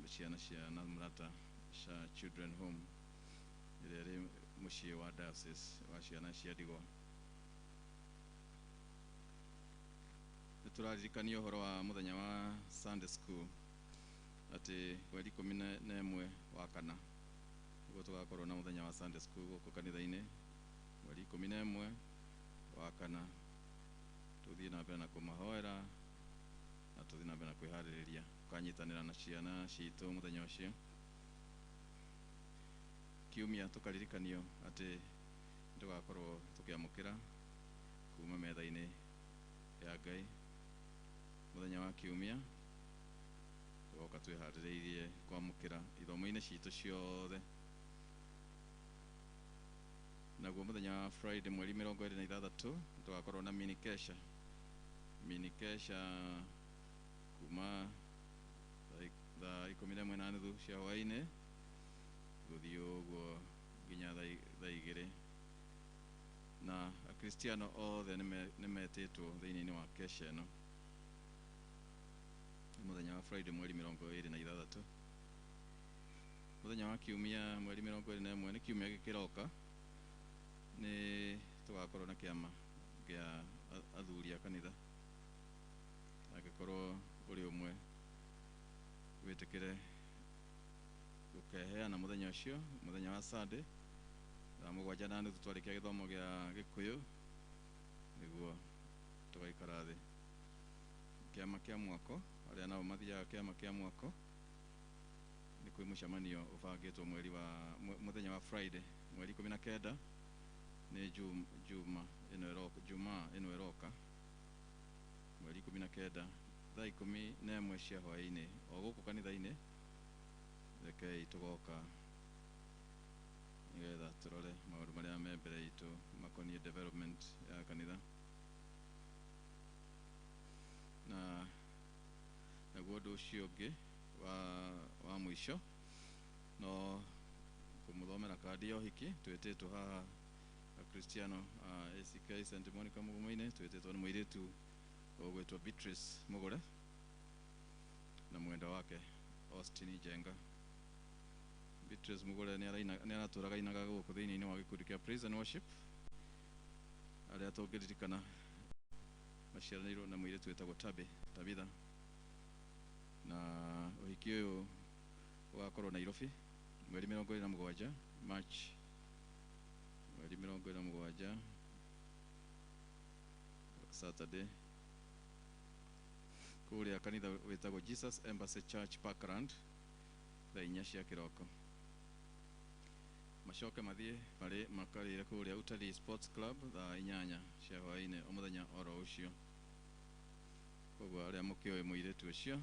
[SPEAKER 9] ciana cia Namrata cia Children Home ĩrĩa ĩrĩ mũciĩ wa diocese wa ciana cia ndigwa. Nĩ tũraririkania ũhoro wa mũthenya wa Sunday school atĩ mweri 11 wa kana nĩguo tũgakorwo na mũthenya wa Sunday school gũkũ kanitha-inĩ, mweri 11 wa kana. Tũthiĩ na mbere na kũmahoera na tũthiĩ na mbere na kwĩharĩrĩria gũkanyitanĩra na ciana citũ mũthenya ũcio. Kiumia tũkaririkanio atĩ tũgakorwo tũkĩamũkĩra kuma metha-inĩ ya Ngai mũthenya wa Kiumia tũgoka twĩharĩrĩirie kwamũkĩra ithomo-inĩ citũ ciothe. Naguo mũthenya wa Friday mweri 26 tũgakorwo na mini kesha, mini kesha kuma thaa 11:30 cia hwaĩ-inĩ gũthiĩ ũguo nginya thaa 2, na Akristiano othe nĩmetĩtwo thĩinĩ wa kesha ĩno. Mũthenya wa Friday mweri 26. Mũthenya wa Kiumia mweri 21 nĩ kiumia gĩkĩroka nĩ tũgakorwo na kĩama gĩa athuri a kanitha. Angĩkorwo ũrĩ ũmwe wĩtĩkĩre ũkeheana mũthenya ũcio, mũthenya wa Sunday thaa 7:30 twarĩkia gĩthomo gĩa Gĩkũyũ nĩguo tũgaikara thĩ. Kĩama kĩa mwako, arĩa nao mathiaga kĩama kĩa mwako nĩ kwĩ mũcemanio ũbangĩtwo mweri wa mũthenya wa Friday mweri 19 nĩ Juma ĩno ĩroka, Juma ĩno ĩroka mweri 19 thaa 11 cia hwaĩ-inĩ o gũkũ kanitha-inĩ. Rekei tũgoka nĩgetha tũrore maũndũ marĩa me mbere itũ makoniĩ development ya kanitha. Na naguo ũndũ ũcio ũngĩ wa mũico no kũmũthomera kandi ya ũhiki. Twĩtĩtwo haha Akristiano a ACK St Monica Mugumo-inĩ, twĩtĩtwo nĩ mũirĩtu ũgwĩtwo Beatrice Mugure na mwenda wake Austin Njenga. Beatrice Mugure nĩ aratũraga ainaga gũkũ thĩinĩ wa gĩkundi kĩa Praise and Worship, arĩa tũngĩririkana maciaranĩirwo na mũirĩtu wĩtagwo Tabitha. Na ũhiki ũyũ ũgakorwo Nairobi mweri 27 March, mweri 27 Saturday, kũrĩa kanitha wĩtagwo Jesus Embassy Church Parkland thaa 4 cia kĩroko. Macoke mathiĩ marĩ makarĩre kũrĩa Utalii Sports Club thaa 8 cia hwaĩ-inĩ o mũthenya oro ũcio. Koguo arĩa mũkĩũĩ mũirĩtu ũcio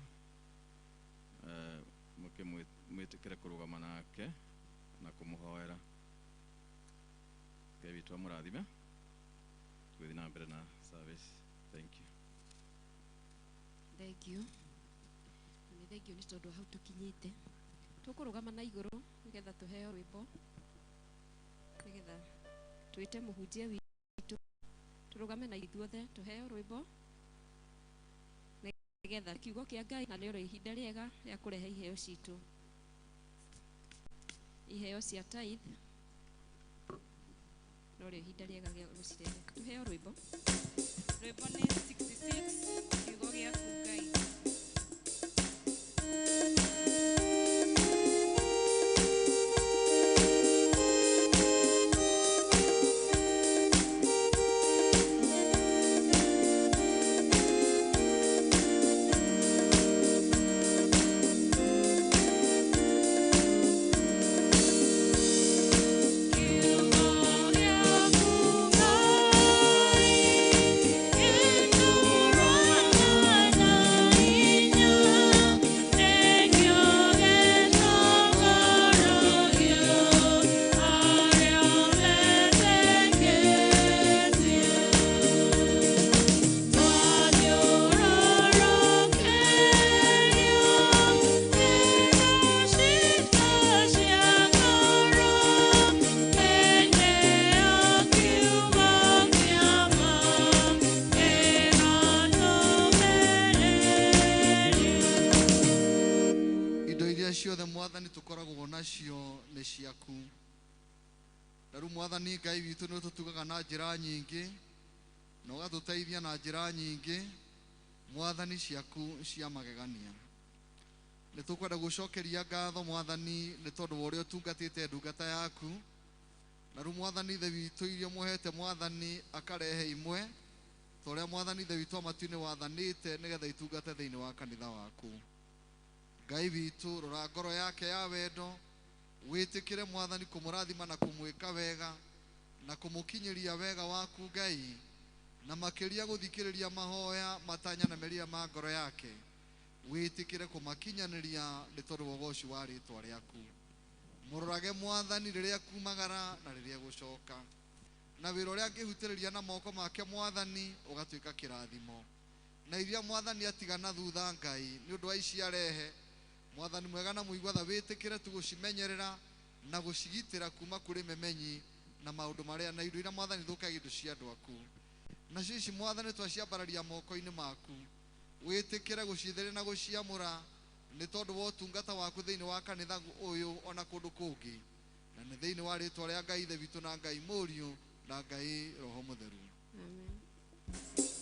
[SPEAKER 9] mũkĩmwĩtĩkĩre kũrũgama nake na kũmũhoera. Ngai witũ amũrathime. Tũgĩthiĩ na mbere na service. Thank you.
[SPEAKER 2] Thank you. Nĩ thank you nĩ tondũ hau tũkinyĩte. Tũkũrũgama na igũrũ nĩgetha tũheo rwĩmbo, nĩgetha twĩte mũhunjia witũ. Tũrũgame na ithuothe tũheo rwĩmbo nĩgetha kiugo kĩa Ngai, na nĩ ihinda rĩega rĩa kũrehe iheo citũ, iheo cia tithe, no rĩo ihinda rĩega rĩa gũcirehe. Tũheo rwĩmbo.
[SPEAKER 5] Rwĩmbo nĩ 66 kiugo gĩaku Ngai.
[SPEAKER 4] Ciothe mwathani tũkoragwo nacio nĩ ciaku. Na rĩu mwathani Ngai witũ nĩ ũtũtugaga na njĩra nyingĩ na ũgatũteithia na njĩra nyingĩ mwathani ciaku cia magegania. Nĩ tũkwenda gũcokeria ngatho mwathani nĩ tondũ wa ũrĩa ũtungatĩte ndungata yaku. Na rĩu mwathani Ithe witũ iria mũhete mwathani akarehe imwe ta ũrĩa mwathani Ithe witũ wa matu-inĩ wathanĩte nĩgetha itungate thĩinĩ wa kanitha waku. Ngai witũ rora ngoro yake ya wendo Wĩtĩkĩre Mwathani kũmũrathima na kũmwĩka wega na kũmũkinyĩria wega waku Ngai, na makĩria gũthikĩrĩria mahoya matanya na merirĩria ma ngoro yake. Wĩtĩkĩre kũmakinyanĩria nĩ tondũ wa ũgoci wa rĩtwa rĩaku. Mũrorage Mwathani rĩrĩa kumagara na rĩrĩa gũcoka, na wĩra ũrĩa angĩhutĩrĩria na moko make Mwathani ũgatuĩka kĩrathimo, na iria Mwathani atigana thutha Ngai nĩ ũndũ wa ici arehe. Mwathani mwega na mũigua tha, wĩtĩkĩre tu gũcimenyerera na gũcigitĩra kuma kũrĩ memenyi na maũndũ marĩa na indo iria Mwathani thũkagia indo cia andũ aku. Nacio ici Mwathani twaciambararia moko-inĩ maku, wĩtĩkĩre gũcitheria na gũciamũra nĩ tondũ wa ũtungata waku thĩinĩ wa kanitha ũyũ ona kũndũ kũngĩ, na nĩ thĩinĩ wa rĩtwa rĩa Ngai Ithe witũ na Ngai Mũriũ na Ngai Roho Mũtheru.
[SPEAKER 2] Amen.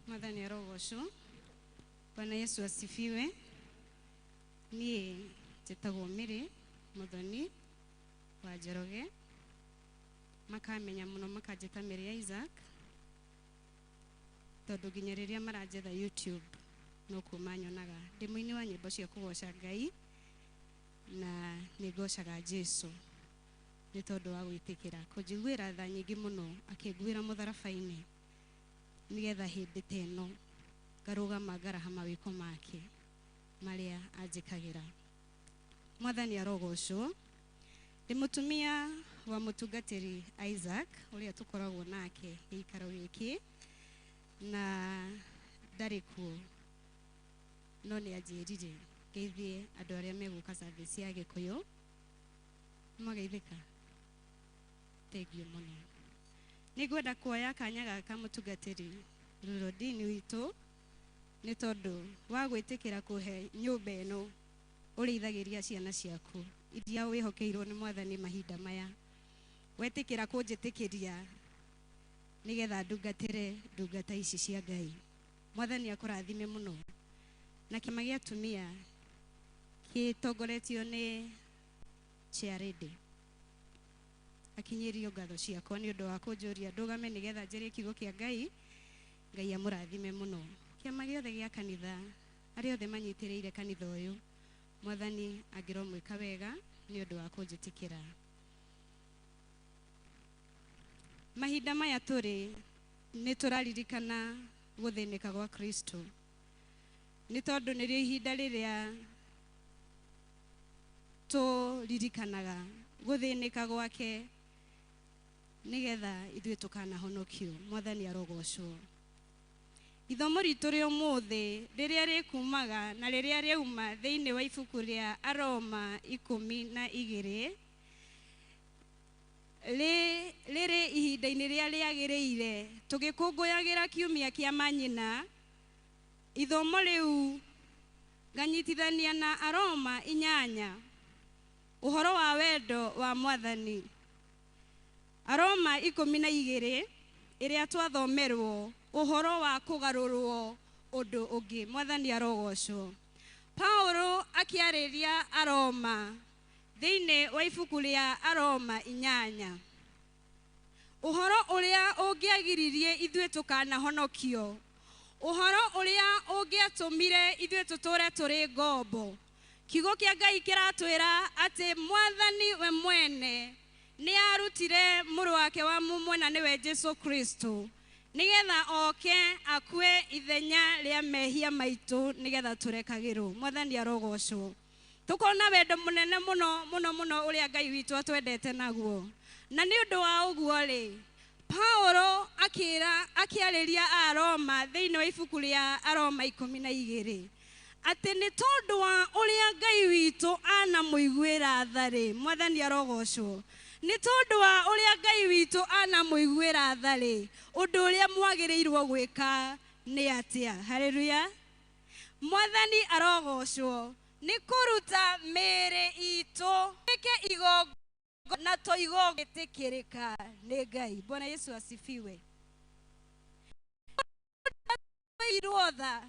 [SPEAKER 10] Mwathani arogocwo. Bwana Yesu asifiwe. Niĩ njĩtagwo Mary Muthoni wa Njoroge, makamenya mũno makanjĩta Mary Isaac, tondũ nginya rĩrĩa maranjetha YouTube no kuo manyonaga. Ndĩ mũini wa nyĩmbo cia kũgoca Ngai na nĩ ngocaga Jesu nĩ tondũ wa gwĩtĩkĩra kũnjiguĩra tha nyingĩ mũno, akĩnguĩra mũtharaba-inĩ nĩgetha hĩndĩ ta ĩno ngarũgama ngaraha mawĩko make marĩa anjĩkagĩra. Mwathani arogocwo. Ndĩ mũtumia wa mũtungatĩri Isaac ũrĩa tũkoragwo nake gĩikaro gĩkĩ, na ndarĩ kuo no nĩ anjĩrire ngeithie andũ arĩa megũka service ya Gĩkũyũ. Nĩmwageithĩka? Thengiũ mũno. Nĩngwenda kuoya kanya gaka mũtungatĩri Rurodini witũ nĩ tondũ wa gwĩtĩkĩra kũhe nyũmba ĩno ũrĩithagĩria ciana ciaku iria wĩhokeirwo nĩ Mwathani mahinda maya. Wetĩkĩra kũnjĩtĩkĩria nĩgetha ndungatĩre ndungata ici cia Ngai. Mwathani akũrathime mũno. Na kĩama gĩa atumia gĩtongoretio nĩ Chairlady, akinyĩrio ngatho ciakwa nĩ ũndũ wa kũnjũria ndũgame nĩgetha njĩre kiugo kĩa Ngai. Ngai amũrathime mũno. Kĩama gĩothe gĩa kanitha, arĩa othe manyitĩrĩire kanitha ũyũ, Mwathani angĩromwĩka wega nĩ ũndũ wa kũnjĩtĩkĩra. Mahinda maya tũrĩ nĩ tũraririkana gũthĩnĩka gwa Kristo, nĩ tondũ nĩrĩo ihinda rĩrĩa tũririkanaga gũthĩnĩka gwake nĩgetha ithuĩ tũkanahonokio. Mwathani arogocwo. Ithomo ritũ rĩa ũmũthĩ rĩrĩa rĩkumaga na rĩrĩa rĩauma thĩinĩ wa ibuku rĩa Aroma 12 rĩrĩ ihinda-inĩ rĩrĩa rĩagĩrĩire tũgĩkũngũyagĩra kiumia kĩa manyina. Ithomo rĩu nganyitithania na Aroma 8 ũhoro wa wendo wa Mwathani. Aroma 12 ĩrĩa twathomerwo ũhoro wa kũgarũrwo ũndũ ũngĩ. Mwathani arogocwo. Paulo akĩarĩria Aroma thĩinĩ wa ibuku rĩa Aroma 8
[SPEAKER 11] Ũhoro ũrĩa ũngĩagiririe ithuĩ tũkanahonokio, ũhoro ũrĩa ũngĩatũmire ithuĩ tũtũre tũrĩ ngombo. Kiugo kĩa Ngai kĩratwĩra atĩ Mwathani we mwene nĩ arutire mũrũ wake wa mũmwe na nĩwe Jesu Kristo, nĩgetha oke akue ithenya rĩa mehia maitũ, nĩgetha tũrekagĩrwo. Mwathani arogocwo. Tukona wendo mũnene mũno mũno mũno ũrĩa Ngai witũ atwendete naguo. Na nĩ ũndũ wa ũguo rĩ, Paulo akĩra akĩarĩria Aroma thĩinĩ wa ibuku rĩa Aroma 12 atĩ nĩ tondũ wa ũrĩa Ngai witũ anamũiguĩra tha rĩ, Mwathani arogocwo. Nĩ tondũ wa ũrĩa Ngai witũ anamũiguĩra tha rĩ, ũndũ ũrĩa mwagĩrĩirwo gwĩka nĩ atĩa? Haleluya. Mwathani arogocwo. Nĩ kũruta mĩĩrĩ itũ ĩke igongona na to igongĩtĩkĩrĩka nĩ Ngai. Bwana Yesu asifiwe. Irwo tha,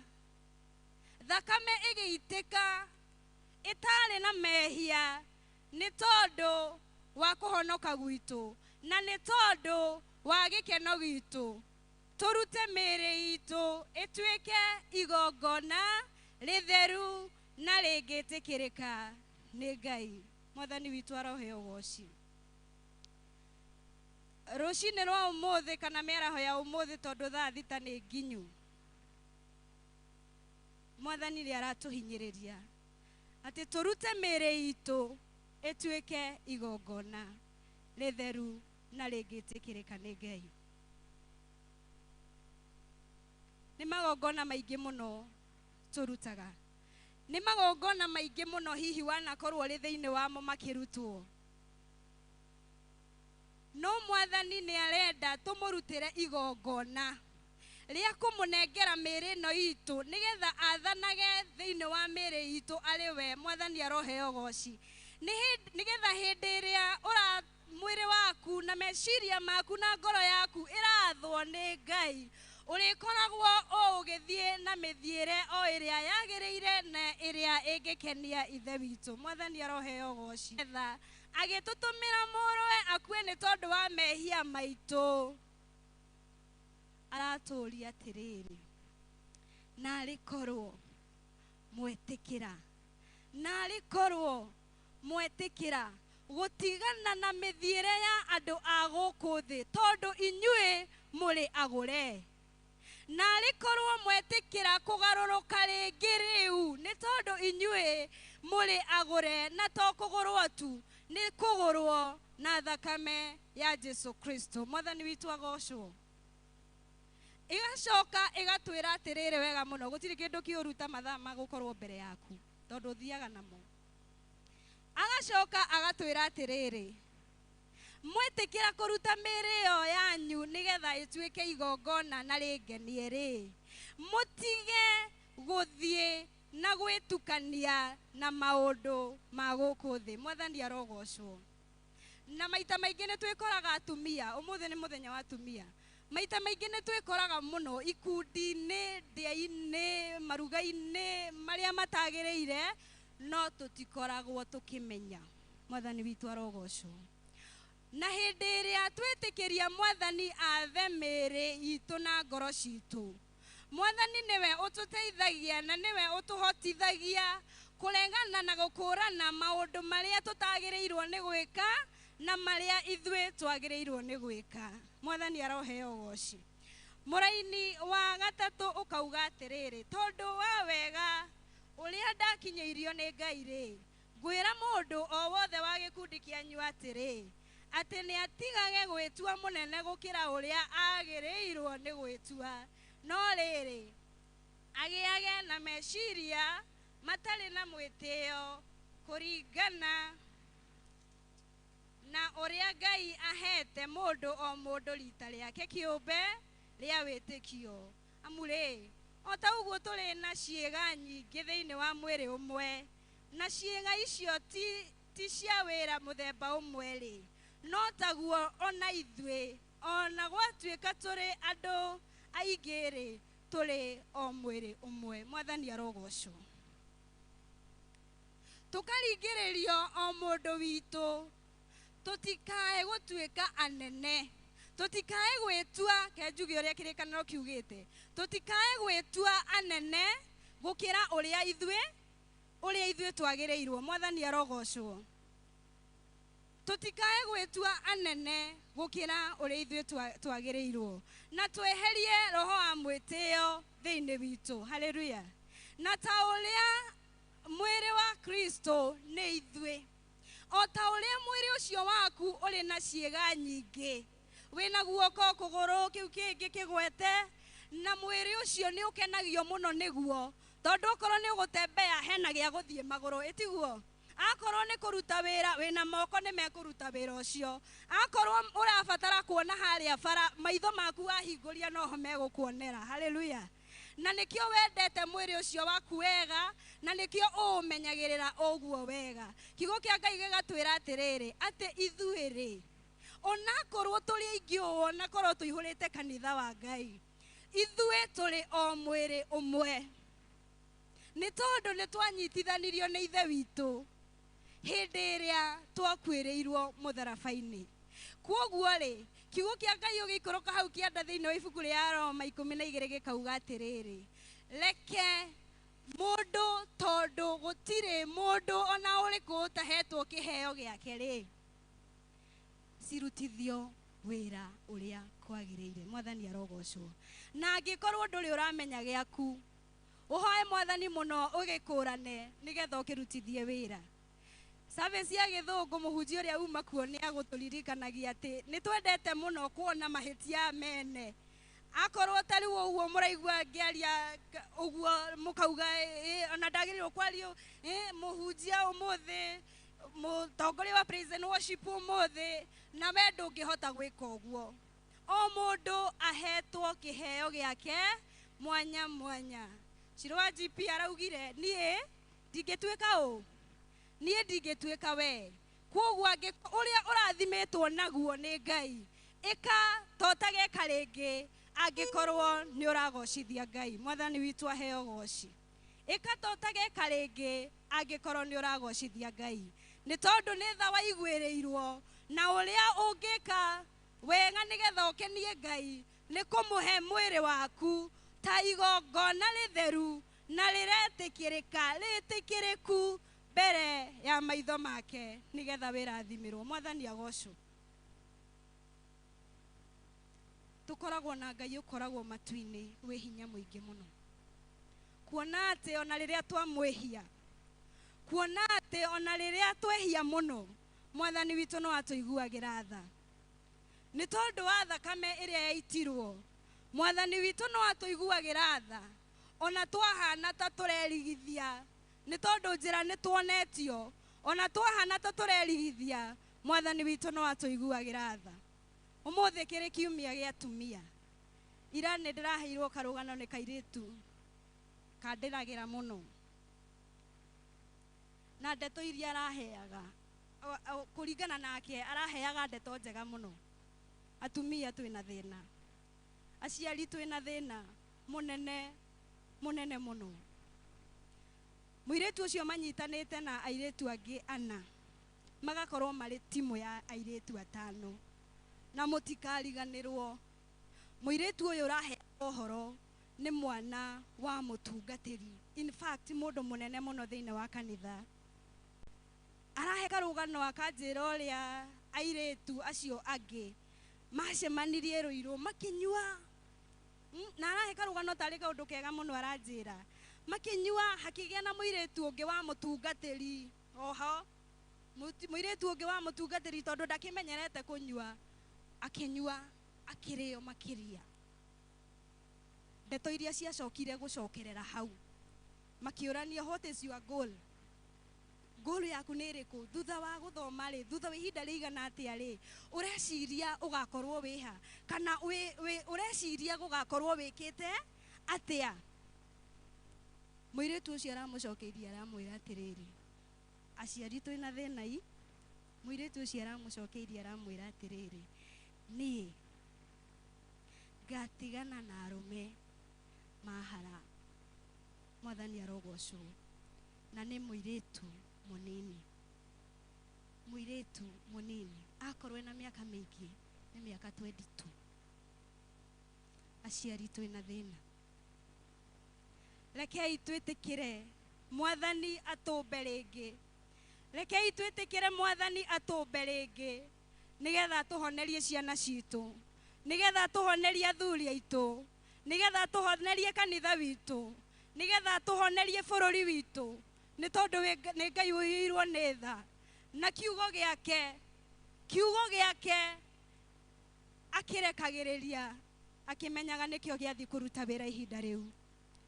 [SPEAKER 11] thakame ĩgĩitĩka ĩtarĩ na mehia nĩ tondũ wa kũhonoka gwitũ na nĩ tondũ wa gĩkeno gitũ. Tũrute mĩĩrĩ itũ ĩtuĩke igongona rĩtheru na rĩngĩtĩkĩrĩka nĩ Ngai. Mwathani witũ aroheo ũgoci. Rũcinĩ rwa ũmũthĩ kana mĩaraho ya ũmũthĩ, tondũ thaa 6 nĩ nginyu, Mwathani nĩ aratũhinyĩrĩria atĩ tũrute mĩĩrĩ itũ ĩtuĩke igongona rĩtheru na rĩngĩtĩkĩrĩka nĩ Ngai. Nĩ magongona maingĩ mũno tũrutaga, nĩ magongona maingĩ mũno hihi wanakorwo ũrĩ thĩinĩ wamo makĩrutwo, no Mwathani nĩ arenda tũmũrutĩre igongona rĩa kũmũnengera mĩĩrĩ ĩno itũ, nĩgetha athanage thĩinĩ wa mĩĩrĩ itũ arĩ we. Mwathani aroheo ũgoci. Nĩgetha hĩndĩ ĩrĩa ũra mwĩrĩ waku na meciria maku na ngoro yaku ĩrathwo nĩ Ngai, ũrĩkoragwo o ũgĩthiĩ na mĩthiĩre o ĩrĩa yagĩrĩire na ĩrĩa ĩngĩkenia Ithe witũ. Mwathani aroheo ũgoci. Agĩtũtũmĩra mũrũwe akue nĩ tondũ wa mehia maitũ, aratũũria atĩrĩrĩ, narĩ korwo mwetĩkĩra, narĩ korwo mwetĩkĩra gũtigana na mĩthiĩre ya andũ a gũkũ thĩ, tondũ inyuĩ mũrĩ agũre. Narĩ korwo mwetĩkĩra kũgarũrũka rĩngĩ rĩu, nĩ tondũ inyuĩ mũrĩ agũre, na to kũgũrwo tu, nĩ kũgũrwo na thakame ya Jesu Kristo. Mwathani witũ agocwo. Ĩgacoka ĩgatwĩra atĩrĩrĩ wega mũno, gũtirĩ kĩndũ kĩũruta mathaa ma gũkorwo mbere yaku, tondũ ũthiaga namo. Agacoka agatwĩra atĩrĩrĩ, mwetĩkĩra kũruta mĩĩrĩ ĩyo yanyu nĩgetha ĩtuĩke igongona na rĩngenie rĩ, mũtige gũthiĩ na gwĩtukania na maũndũ ma gũkũ thĩ. Mwathani arogocwo. Na maita maingĩ nĩ twĩkoraga atumia, ũmũthĩ nĩ mũthenya wa atumia, maita maingĩ nĩ twĩkoraga mũno ikundi-inĩ, ndĩa-inĩ, maruga-inĩ marĩa matagĩrĩire, no tũtikoragwo tũkĩmenya. Mwathani witũ arogocwo. Na hĩndĩ ĩrĩa twĩtĩkĩria Mwathani athe mĩĩrĩ itũ na ngoro citũ, Mwathani nĩwe ũtũteithagia na nĩwe ũtũhotithagia kũregana na gũkũrana maũndũ marĩa tũtagĩrĩirwo nĩ gwĩka na marĩa ithuĩ twagĩrĩirwo nĩ gwĩka. Mwathani aroheo ũgoci. Mũraini wa gatatũ ũkauga atĩrĩrĩ, tondũ wa wega ũrĩa ndakinyĩirio nĩ Ngai rĩ, ngwĩra mũndũ o wothe wa gĩkundi kĩanyu atĩrĩ, atĩ nĩ atigage gwĩtua mũnene gũkĩra ũrĩa agĩrĩirwo nĩ gwĩtua, no rĩrĩ, agĩage na meciria matarĩ na mwĩtĩo kũringana na ũrĩa Ngai ahete mũndũ o mũndũ rita rĩake kĩũmbe rĩa wĩtĩkio. Amu rĩ, o ta ũguo tũrĩ na ciĩga nyingĩ thĩinĩ wa mwĩrĩ ũmwe, na ciĩga icio ti cia wĩra mũthemba ũmwe rĩ, no taguo ona ithuĩ, ona gwatuĩka tũrĩ andũ aingĩ rĩ, tũrĩ o mwĩrĩ ũmwe. Mwathani arogocwo. Tũkaringĩrĩrio o mũndũ witũ tũtikae gũtuĩka anene, Tũtikae gwĩtua, ke njuge ũrĩa kĩrĩkanĩro kiugĩte, tũtikae gwĩtua anene gũkĩra ũrĩa ithuĩ twagĩrĩirwo. Mwathani arogocwo. Tũtikae gwĩtua anene gũkĩra ũrĩa ithuĩ twagĩrĩirwo, na tweherie roho wa mwĩtĩo thĩinĩ witũ. Haleluya. Na ta ũrĩa mwĩrĩ wa Kristo nĩ ithuĩ, o ta ũrĩa mwĩrĩ ũcio waku ũrĩ na ciĩga nyingĩ, wĩna guoko, kũgũrũ, kĩu kĩngĩ kĩgwete, na mwĩrĩ ũcio nĩ ũkenagio mũno nĩguo, tondũ okorwo nĩ ũgũtembea hena gĩa gũthiĩ magũrũ, ĩtiguo? Akorwo nĩ kũruta wĩra wĩna moko nĩ mekũruta wĩra ũcio. Akorwo ũrabatara kuona harĩa bara, maitho maku wahingũria noho megũkuonera. Haleluya. Na nĩkĩo wendete mwĩrĩ ũcio waku wega, na nĩkĩo ũũmenyagĩrĩra ũguo wega. Kiugo kĩa Ngai gĩgatwĩra atĩrĩrĩ, atĩ ithuĩ rĩ, onakorwo tũrĩ aingĩ ũũ, onakorwo tũihũrĩte kanitha wa Ngai, ithuĩ tũrĩ o mwĩrĩ ũmwe, nĩ tondũ nĩ twanyitithanirio nĩ Ithe witũ hĩndĩ ĩrĩa twakuĩrĩirwo mũtharaba-inĩ. Kwoguo rĩ, kiugo kĩa Ngai ũgĩikũrũka hau kĩanda thĩinĩ wa ibuku rĩa Roma 12 gĩkauga atĩrĩrĩ, reke mũndũ, tondũ gũtirĩ mũndũ ona ũrĩkũ ũtahetwo kĩheo gĩake rĩ, cirutithio wĩra ũrĩa kwagĩrĩire. Mwathani arogocwo. Na angĩkorwo ndũrĩ ũramenya gĩaku, ũhoe Mwathani mũno ũgĩkũrane nĩgetha ũkĩrutithie wĩra. Service ya gĩthũngũ mũhunjia ũrĩa uma kuo nĩ agũtũririkanagia atĩ nĩ twendete mũno kuona mahĩtia mene. Akorwo ta rĩu ũguo mũraigua ngĩaria ũguo mũkauga ona ndagĩrĩirwo kwaria mũhunjia ũmũthĩ, mũtongoria wa praise and worship ũmũthĩ, na we ndũngĩhota gwĩka ũguo. O mũndũ ahetwo kĩheo gĩake mwanya mwanya. Ciro wa GP araugire niĩ ndingĩtuĩka ũ, niĩ ndingĩtuĩka we. Kwoguo ũrĩa ũrathimĩtwo naguo nĩ Ngai, ĩka totageka rĩngĩ angĩkorwo nĩ ũragocithia Ngai. Mwathani witũ aheo goci. Ĩka totageka rĩngĩ angĩkorwo nĩ ũragocithia Ngai, nĩ tondũ nĩ tha waiguĩrĩirwo, na ũrĩa ũngĩka wega nĩgetha ũkenie Ngai nĩ kũmũhe mwĩrĩ waku ta igongona rĩtheru na rĩretĩkĩrĩka, rĩtĩkĩrĩku mbere ya maitho make, nĩgetha wĩrathimĩrwo. Mwathani agocwo. Tũkoragwo na Ngai ũkoragwo matu-inĩ wĩ hinya mũingĩ mũno, kuona atĩ ona rĩrĩa twamwĩhia, kuona atĩ ona rĩrĩa twehia mũno, Mwathani witũ no atũiguagĩra tha, nĩ tondũ wa thakame ĩrĩa yaitirwo. Mwathani witũ no atũiguagĩra tha ona twahana ta tũrerigithia, nĩ tondũ njĩra nĩ tuonetio. Ona twahana ta tũrerigithia, Mwathani witũ no atũiguagĩra tha. Ũmũthĩ kĩrĩ kiumia gĩa atumia. Ira nĩ ndĩraheirwo karũgano nĩ kairĩtu kandĩragĩra mũno, na ndeto iria araheaga kũringana nake araheaga ndeto njega mũno. Atumia twĩna thĩna, aciari twĩna thĩna mũnene mũnene mũno. Mũirĩtu ũcio manyitanĩte na airĩtu angĩ ana, magakorwo marĩ timu ya airĩtu atano, na mũtikariganĩrwo mũirĩtu ũyũ ũraheana ũhoro nĩ mwana wa mũtungatĩri, in fact mũndũ mũnene mũno thĩinĩ wa kanitha. Arahe karũgano akanjĩra ũrĩa airĩtu acio angĩ macemanirie Rũirũ makĩnyua, na arahe karũgano tarĩ kaũndũ kega mũno. Aranjĩra makĩnyua hakĩgĩa na mũirĩtu ũngĩ wa mũtungatĩri oho, mũirĩtu ũngĩ wa mũtungatĩri tondũ ndakĩmenyerete kũnyua, akĩnyua akĩrĩo makĩria. Ndeto iria ciacokire gũcokerera hau, makĩũrania what is your goal, goal yaku nĩ ĩrĩkũ thutha wa gũthoma rĩ, thutha wa ihinda rĩigana atĩa rĩ, ũreciria ũgakorwo wĩha, kana ũreciria gũgakorwo wĩkĩte atĩa. Mũirĩtu ũcio aramũcokeirie aramwĩra atĩrĩrĩ, aciari twĩna thĩna i. Mũirĩtu ũcio aramũcokeirie aramwĩra atĩrĩrĩ, niĩ ngatigana na arũme mahara. Mwathani arogocwo. Na nĩ mũirĩtu mũnini, mũirĩtu mũnini, akorwo ena mĩaka mĩingĩ
[SPEAKER 10] Nĩ mĩaka 22. Aciari twĩna thĩna.
[SPEAKER 11] Rekei twĩtĩkĩre mwathani atũmbe rĩngĩ. Rekei twĩtĩkĩre mwathani atũmbe rĩngĩ nĩgetha tũhonerie ciana citũ, nĩgetha tũhonerie athuri aitũ, nĩgetha tũhonerie kanitha witũ, nĩgetha tũhonerie bũrũri witũ, nĩ tondũ nĩ Ngai ũiyũirwo nĩ tha na kiugo gĩake akĩrekagĩrĩria akĩmenyaga nĩkĩo gĩathiĩ kũruta wĩra ihinda rĩu.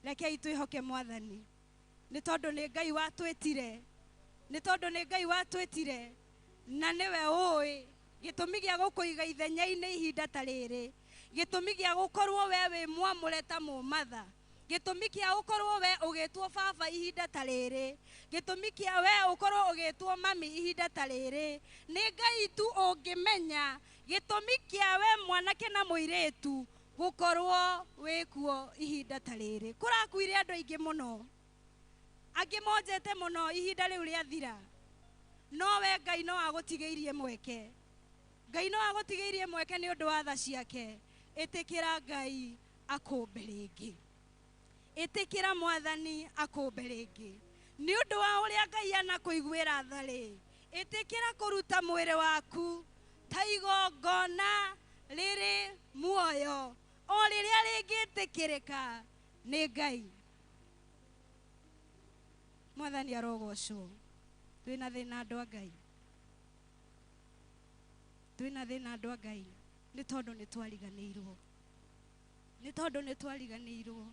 [SPEAKER 11] Rekei twĩhoke mwathani nĩ tondũ nĩ Ngai watwĩtire, nĩ tondũ nĩ Ngai watwĩtire na nĩwe ũĩ gĩtũmi gĩa gũkũiga ithenya-inĩ ihinda ta rĩrĩ, gĩtũmi gĩa gũkorwo we wĩ mwamũre ta mũmatha, gĩtũmi kĩa ũkorwo we ũgĩtwo baba ihinda ta rĩrĩ, gĩtũmi kĩa we ũkorwo ũgĩtwo mami ihinda ta rĩrĩ. Nĩ Ngai tu ũngĩmenya gĩtũmi kĩa we mwanake na mũirĩtu gũkorwo wĩkuo ihinda ta rĩrĩ. Kũrakuire andũ aingĩ mũno, angĩ monjete mũno ihinda rĩu rĩathira, no we Ngai no agũtigĩirie mweke. Ngai no agũtigĩirie mweke nĩ ũndũ wa tha ciake. Ĩtĩkĩra Ngai akũmbe rĩngĩ, ĩtĩkĩra mwathani akũmbe rĩngĩ nĩ ũndũ wa ũrĩa Ngai anakũiguĩra tha rĩ. Ĩtĩkĩra kũruta mwĩrĩ waku ta igongona rĩrĩ muoyo o rĩrĩa rĩngĩtĩkĩrĩka nĩ Ngai. Mwathani arogocwo. Twĩna thĩna andũ a Ngai, twĩna thĩna andũ a Ngai nĩ tondũ nĩ twariganĩirwo, nĩ tondũ nĩ twariganĩirwo.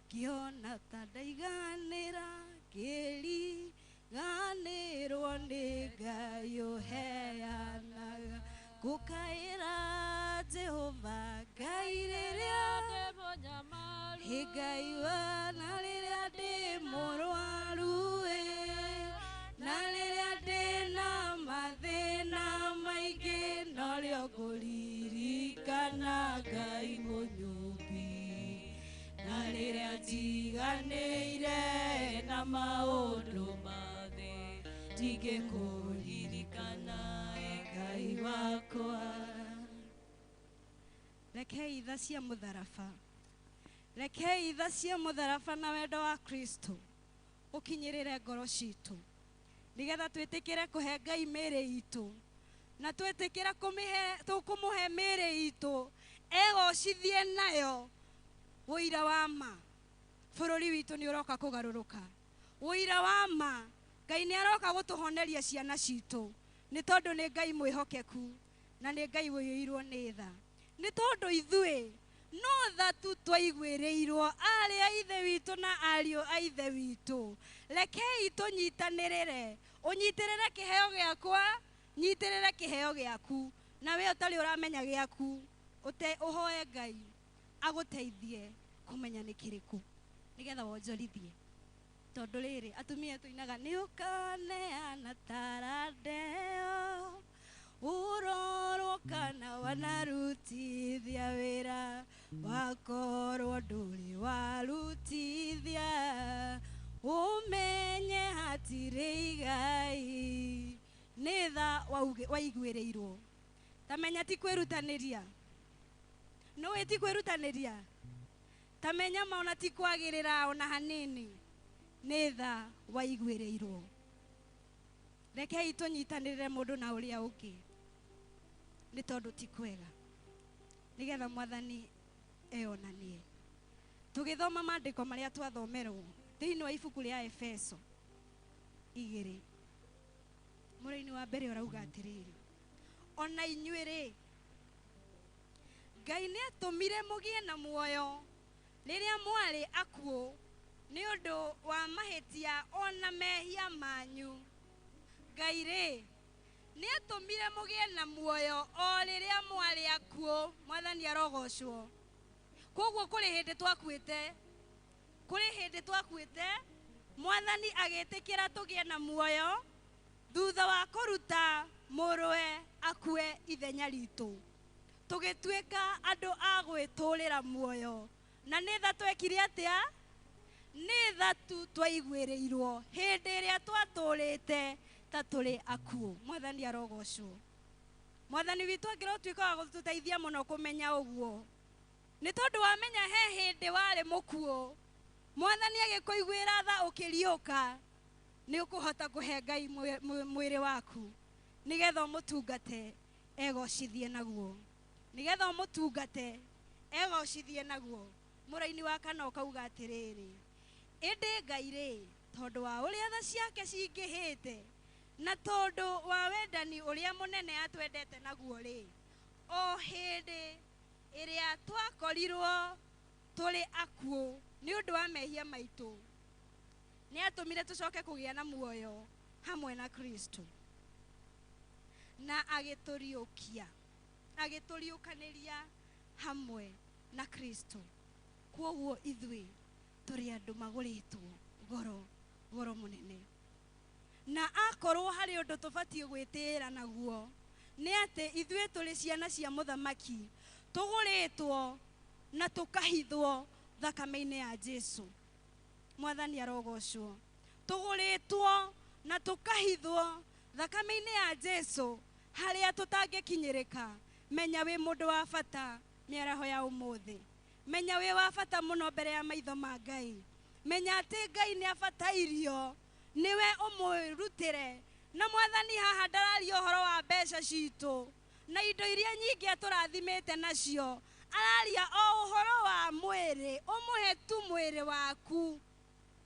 [SPEAKER 11] Ngĩona ta ndaiganĩra ngĩriganĩrwo nĩ Ngai ũheanaga, ngũkaĩra Jehova Ngai rĩrĩa ndĩ Ngai wa na rĩrĩa ndĩ mũrwaru ĩ, na rĩrĩa ndĩ na mathĩna maingĩ norĩo ngũririkana Ngai mũnyũmbi, na rĩrĩa njiganĩire na maũndũ ma thĩ ndingĩkũririkana Ngai wakwa. Rekei tha cia mũtharaba, rekei tha cia mũtharaba na wendo wa Kristo ũkinyĩrĩre ngoro citũ nĩgetha twĩtĩkĩre kũhe Ngai mĩĩrĩ itũ, na twĩtĩkĩre kũmũhe mĩĩrĩ itũ egocithie nayo ũira wa ma. Bũrũri witũ nĩ ũroka kũgarũrũka, ũira wa ma. Ngai nĩ aroka gũtũhoneria ciana citũ nĩ tondũ nĩ Ngai mwĩhokeku na nĩ Ngai ũiyũirwo nĩ tha, nĩ tondũ ithuĩ no tha tu twaiguĩrĩirwo arĩ a ithe witũ na ariũ a ithe witũ. Rekei tũnyitanĩrĩre, ũnyitĩrĩre kĩheo gĩakwa, nyitĩrĩre kĩheo gĩaku, na we ũtarĩ ũramenya gĩaku ũhoe Ngai agũteithie kũmenya nĩ kĩrĩkũ nĩgetha wonjorithie. Tondũ rĩrĩ atumia tũinaga nĩ ũkaneana tarandeo ũrorwo kana wanarutithia wĩra wakorwo ndũrĩ warutithia ũmenye hatirĩ igai. Nĩ tha waiguĩrĩirwo. Ta menya ti kwĩrutanĩria, nĩũĩ ti kwĩrutanĩria, ta menya ma ona ti kwagĩrĩra ona hanini, nĩ tha waiguĩrĩirwo. Rekei tũnyitanĩrĩre mũndũ na ũrĩa ũngĩ nĩ tondũ ti kwega, nĩgetha mwathani eyonanie. Tũgĩthoma maandĩko marĩa twathomerwo thĩinĩ wa ibuku rĩa Efeso 2 mũrĩinĩ wa mbere ũrauga atĩrĩrĩ, ona inyuĩ rĩ Ngai nĩ atũmire mũgĩe na muoyo rĩrĩa mwarĩ akuũ nĩ ũndũ wa mahĩtia ona mehia manyu. Ngai rĩ nĩ atũmire mũgĩe na muoyo o rĩrĩa mwarĩ akuũ. Mwathani arogocwo. Koguo kũrĩ hĩndĩ twakuĩte, kũrĩ hĩndĩ twakuĩte, mwathani agĩtĩkĩra tũgĩe na muoyo thutha wa kũruta mũrũwe akue ithenya ritũ, tũgĩtuĩka andũ a gwĩtũrĩra muoyo. Na nĩ tha twekire atĩa? Nĩ tha tu twaiguĩrĩirwo hĩndĩ ĩrĩa twatũrĩte ta tũrĩ akuũ. Mwathani arogocwo. Mwathani witũ angĩrotuĩka wa gũtũteithia mũno kũmenya ũguo. Nĩ tondũ wamenya he hĩndĩ warĩ mũkuũ, Mwathani agĩkũiguĩra tha ũkĩriũka, nĩ ũkũhota kũhe Ngai mwĩrĩ waku nĩgetha ũmũtungate egocithie naguo. Nĩgetha ũmũtungate egocithie naguo. Mũraini wa kana ũkauga atĩrĩrĩ, ĩndĩ Ngai rĩ, tondũ wa ũrĩa tha ciake cingĩhĩte na tondũ wa wendani ũrĩa mũnene atwendete naguo rĩ, o hĩndĩ ĩrĩa twakorirwo tũrĩ akuũ nĩ ũndũ wa mehia maitũ, nĩ atũmire tũcoke kũgĩa na muoyo hamwe na Kristo, na agĩtũriũkia, agĩtũriũkanĩria hamwe na Kristo. Kwoguo ithuĩ tũrĩ andũ magũrĩtwo goro, goro mũnene. Na akorwo harĩ ũndũ tũbatiĩ gwĩtĩĩra naguo, nĩ atĩ ithuĩ tũrĩ ciana cia mũthamaki, tũgũrĩtwo na tũkahithwo thakame-inĩ ya Jesu. Mwathani arogocwo. Tũgũrĩtwo na tũkahithwo thakame-inĩ ya Jesu harĩa tũtangĩkinyĩrĩka. Menya wĩ mũndũ wa bata mĩaraho ya ũmũthĩ. Menya wĩ wa bata mũno mbere ya maitho ma Ngai. Menya atĩ Ngai nĩ abatairio nĩwe ũmũrutĩre. Na Mwathani haha ndararia ũhoro wa mbeca citũ na indo iria nyingĩ atũrathimĩte nacio, araria o ũhoro wa mwĩrĩ, ũmũhe tu mwĩrĩ waku.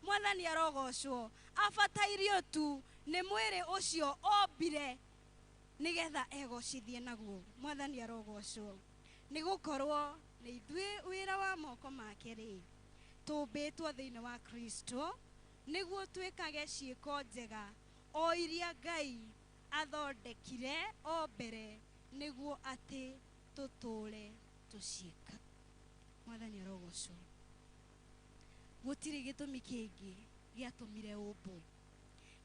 [SPEAKER 11] Mwathani arogocwo. Abatairio tu nĩ mwĩrĩ ũcio ombire nĩgetha egocithie naguo. Mwathani arogocwo. Nĩ gũkorwo nĩ ithuĩ wĩra wa moko make rĩ, tũmbĩtwo thĩinĩ wa Kristo nĩguo twĩkage ciĩko njega o iria Ngai athondekire o mbere nĩguo atĩ tũtũũre tũciĩka. Mwathani arogocwo. Gũtirĩ gĩtũmi kĩngĩ gĩatũmire ũmbwo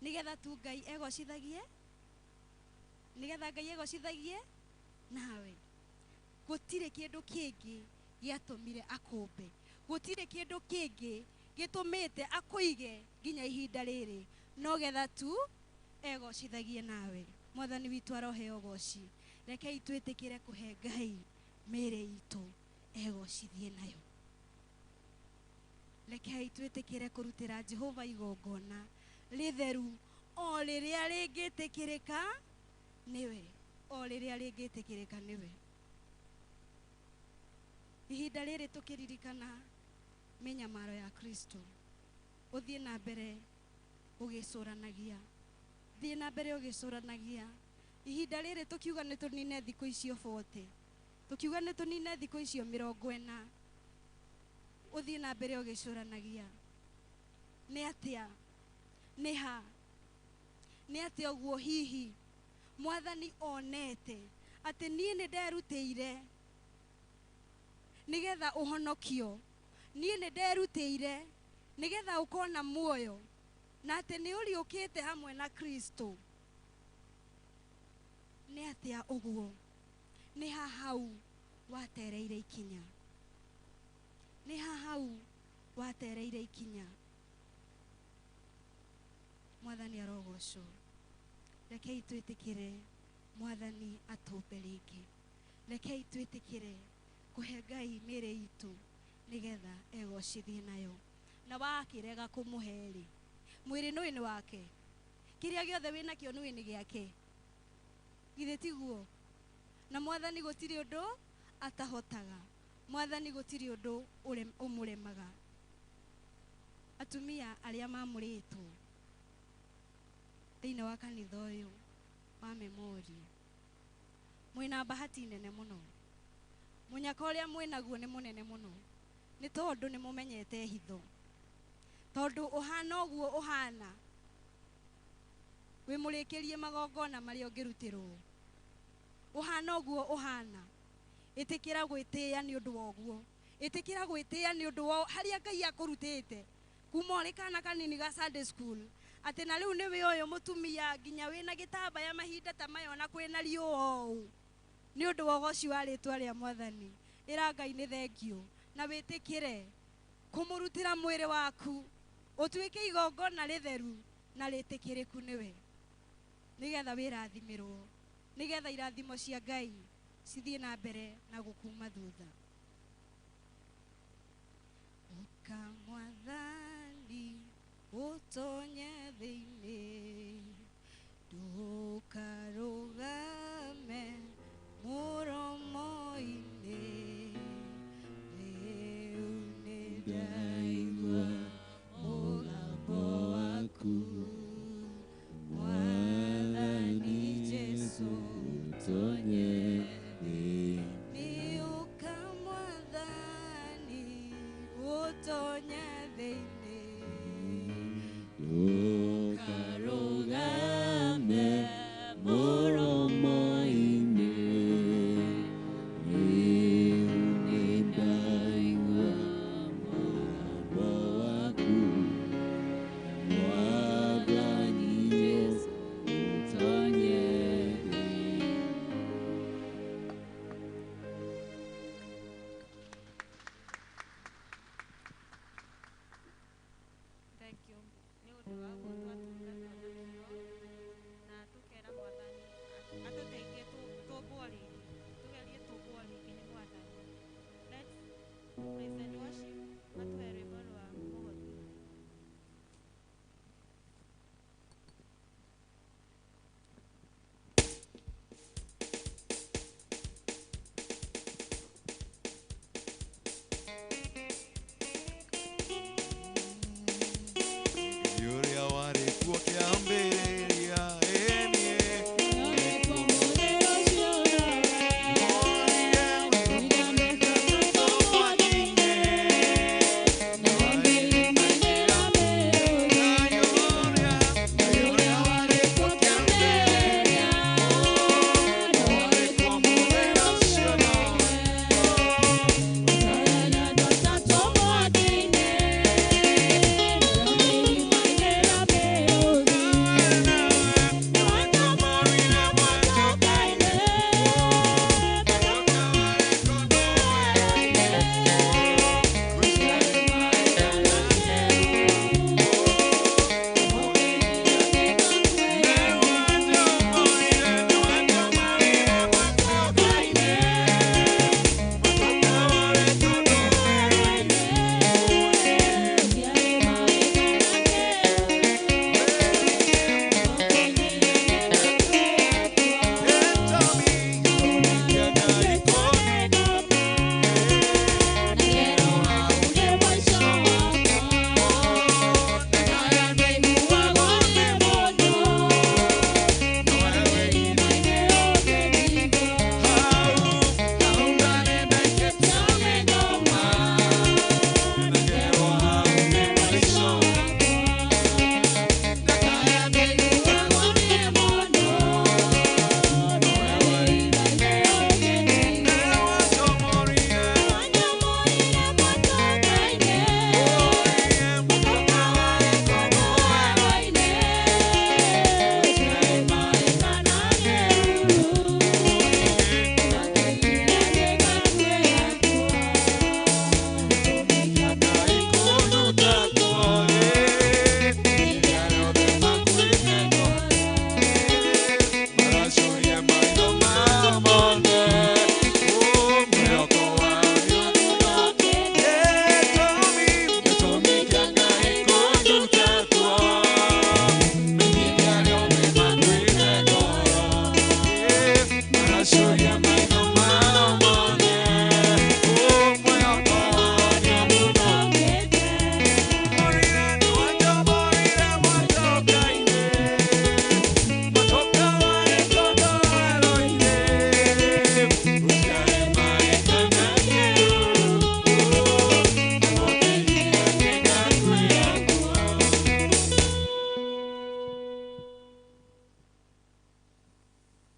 [SPEAKER 11] nĩgetha tu Ngai egocithagie, nĩgetha Ngai egocithagie nawe. Gũtirĩ kĩndũ kĩngĩ gĩatũmire akũmbe, gũtirĩ kĩndũ kĩngĩ gĩtũmĩte akũige nginya ihinda rĩrĩ, no getha tu egocithagie nawe. Mwathani witũ aroheo ũgoci. Rekei twĩtĩkĩre kũhe Ngai mĩĩrĩ itũ egocithie nayo. Rekei twĩtĩkĩre kũrutĩra Jehova igongona rĩtheru o rĩrĩa rĩngĩtĩkĩrĩka nĩwe, o rĩrĩa rĩngĩtĩkĩrĩka nĩwe. Ihinda rĩrĩ tũkĩririkana mĩnyamaro ya Kristo, ũthiĩ na mbere ũgĩcũranagia, thiĩ na mbere ũgĩcũranagia. Ihinda rĩrĩ tũkiuga nĩ tũnine thikũ icio 40, tũkiuga nĩ tũnine thikũ icio 40, ũthiĩ na mbere ũgĩcũranagia. Nĩ atĩa, nĩ ha, nĩ atĩa ũguo hihi Mwathani onete atĩ niĩ nĩ nderutĩire nĩgetha ũhonokio, niĩ nĩ nderutĩire nĩgetha ũkona muoyo, na atĩ nĩ ũriũkĩte hamwe na Kristo. Nĩ atĩa ũguo, nĩ ha hau watereire ikinya, nĩ ha hau watereire ikinya. Mwathani arogocwo. Rekei twĩtĩkĩre Mwathani atũmbe rĩngĩ. Rekei twĩtĩkĩre kũhe Ngai mĩĩrĩ itũ nĩgetha egocithie nayo. Na wakĩrega kũmũhe rĩ, mwĩrĩ nũĩ nĩ wake, kĩrĩa gĩothe wĩnakĩo nũĩ nĩ gĩake, githĩ tiguo? Na Mwathani gũtirĩ ũndũ atahotaga, Mwathani gũtirĩ ũndũ ũmũremaga. Atumia arĩa mamũrĩtwo thĩinĩ wa kanitha ũyũ wa Memorial, mwĩna bahati nene mũno. Mũnyaka ũrĩa mwĩnaguo nĩ mũnene mũno, nĩ tondũ nĩ mũmenyete hitho. Tondũ ũhana ũguo ũhana, wĩmũrĩkĩrie magongona marĩa ũngĩrutĩrwo. Ũhana ũguo ũhana, ĩtĩkĩra gwĩtĩĩa nĩ ũndũ wa ũguo, ĩtĩkĩra gwĩtĩĩa nĩ ũndũ wa harĩa Ngai akũrutĩte kuma ũrĩ kana kanini ga Sunday school, atĩ na rĩu nĩwe ũyũ mũtumia nginya wĩna gĩtambaya mahinda ta maya ona kwĩna riũa ũũ, nĩ ũndũ wa ũgoci wa rĩtwa rĩa Mwathani. Ĩra Ngai nĩ thengiũ, na wĩtĩkĩre kũmũrutĩra mwĩrĩ waku ũtuĩke igongona rĩtheru na rĩtĩkĩrĩku nĩwe, nĩgetha wĩrathimĩrwo, Nĩgetha irathimo cia Ngai cithiĩ na mbere na gũkuma thutha. Ũka Mwathani ũtonye thĩinĩ, ndũkarũgame mũromo-inĩ. Rĩu nĩndaigua mũgambo waku, Mwathani Jesũ ũtonye thĩinĩ. Ũka Mwathani ũtonye thĩinĩ,
[SPEAKER 1] ndũkarũgame mũromo-inĩ. Rĩu nĩndaigua mũgambo waku, Mwathani Jesũ ũtonye thĩinĩ.
[SPEAKER 3] Thank you. Nĩ ũndũ wa ũguo twatungatwo na kĩo na tũkera Mwathani atũteithie tũmbwo rĩngĩ, tũgerie tũmbwo rĩngĩ nĩ Mwathani. Let's praise and worship matũhe rwĩmbo rwa mũhothi.
[SPEAKER 8] Ũrĩa warĩ kuo kĩambĩrĩria, ĩniĩ.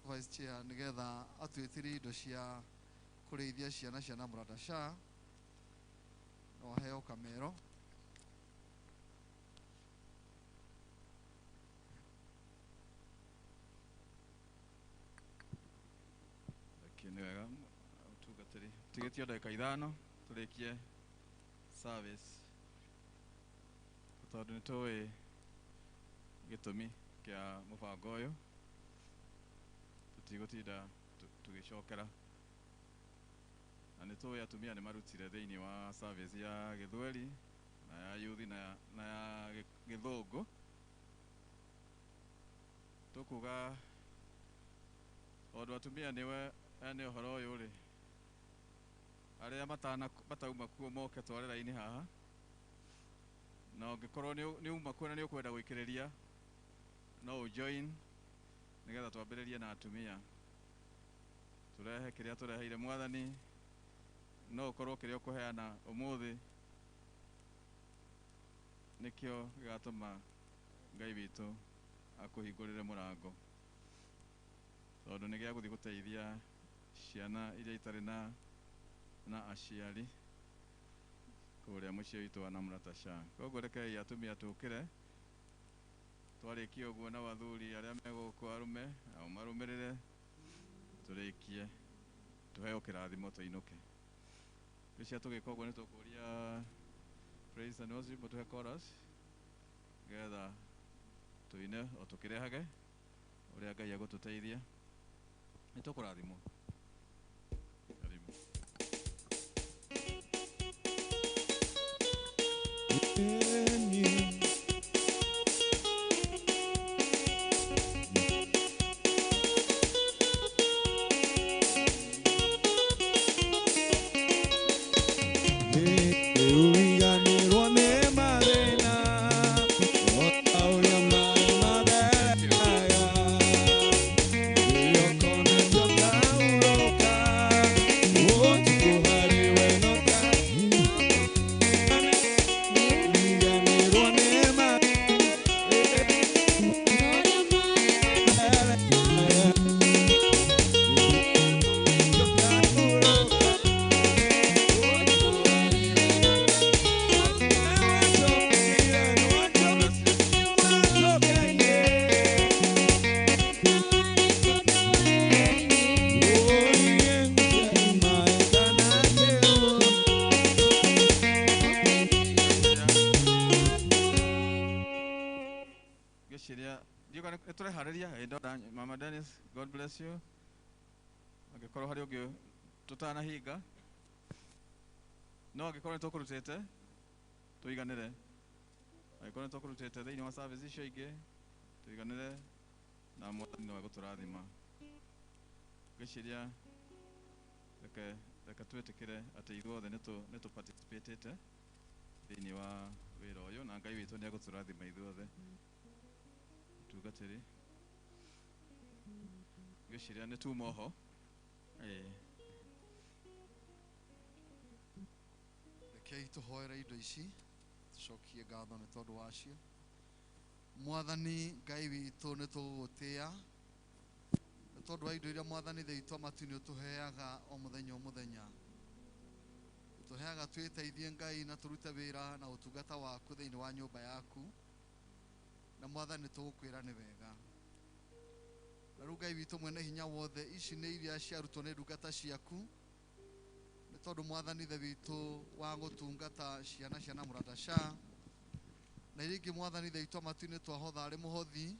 [SPEAKER 4] Vice Chair nigetha atwĩtĩrie indo cia kũrĩithia ciana cia Namrata SHA no aheo kamero.
[SPEAKER 9] Nĩ wega ũtungatĩri tigĩtio ndagĩka ithano tũrĩkie service tondũ nĩ tũĩ gĩtũmi kĩa mũbango ũyũ. Tũtigũtinda tũgĩcokera. Na nĩ tũĩ atumia nĩ marutire thĩinĩ wa service ya gĩthweri na ya yuthi na ya gĩthũngũ. Tũkuga tondũ atumia nĩwe ene ũhoro ũyũ rĩ, arĩa matauma kuo moke tware raini haha, na ũngĩkorwo nĩ uma kuo na nĩ ũkwenda gũikĩrĩria no ũjoin nĩgetha twambĩrĩrie na atumia tũrehe kĩrĩa tũreheire mwathani. No ũkorwo kĩrĩa ũkũheana ũmũthĩ nĩkĩo gĩgatũma Ngai witũ akũhingũrĩre mũrango, tondũ nĩ gĩa gũthiĩ gũteithia ciana iria itarĩ na aciari kũrĩa mũciĩ witũ wa Namrata Shah. Koguo rekei atumia tũkĩre, twarĩkia ũguo na athuri arĩa me gũkũ arũme nao marũmĩrĩre, tũrĩkie tũheo kĩrathimo tũinũke. Rĩcia tũgĩka ũguo nĩ tũkũria praise and worship mũtũhe chorus nĩgetha tũine o tũkĩrehage ũrĩa Ngai egũtũteithia. Nĩ tũkũrathimwo. Karibu. Mama Dennis, God bless you. Angĩkorwo harĩ ũngĩ tũtanahinga, no angĩkorwo nĩ tũkũrutĩte tũiganĩre, angĩkorwo nĩ tũkũrutĩte thĩinĩ wa service icio ingĩ tũiganĩre, na mwathani no egũtũrathima. Ngwĩciria reke twĩtĩkĩre atĩ ithuothe nĩ tũparticipatĩte thĩinĩ wa wĩra ũyũ, na Ngai witũ nĩ egũtũrathima ithuothe. Mũtungatĩri, ngwĩciria nĩ tuma oho.
[SPEAKER 4] Rekei tũhoere indo ici tũcokie ngatho nĩ tondũ wacio. Mwathani Ngai witũ, nĩ tũgũgũtĩĩa nĩ tondũ wa indo iria mwathani Ithe witũ matu-inĩ ũtũheaga o mũthenya o mũthenya. Ũtũheaga twĩteithie Ngai na tũrute wĩra na ũtungata waku thĩinĩ wa nyũmba yaku, na mwathani tũgũkwĩra nĩ wega. Na rĩu Ngai witũ mwene hinya wothe, ici nĩ iria ciarutwo nĩ ndungata ciaku, nĩ tondũ mwathani Ithe witũ wa gũtungata ciana cia Namrata Shah, na iria ingĩ mwathani Ithe witũ matu-inĩ twahotha arĩ mũhothi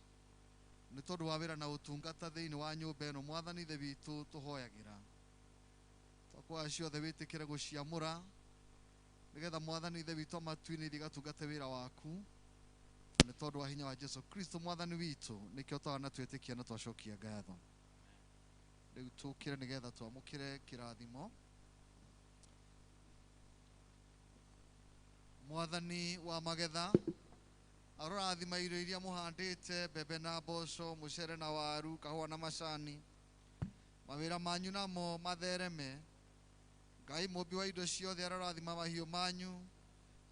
[SPEAKER 4] nĩ tondũ wa wĩra na ũtungata thĩinĩ wa nyũmba ĩno. Mwathani Ithe witũ tũhoyagĩra twakwoya ciothe wĩtĩkĩre gũciamũra, nĩgetha mwathani Ithe witũ matu-inĩ ithiĩ gatungate wĩra waku, nĩ tondũ wa hinya wa Jesu Kristo mwathani witũ, nĩkĩo twana twĩtĩkia na twacokia ngatho. Rĩu tũkĩre nĩgetha twamũkĩre kĩrathimo. Mwathani wa magetha arorathima irio iria mũhandĩte, mbembe na mboco, mũcere na waru, kahũa na macani. Mawĩra manyu namo mathereme. Ngai mũmbi wa indo ciothe arorathima mahiũ manyu,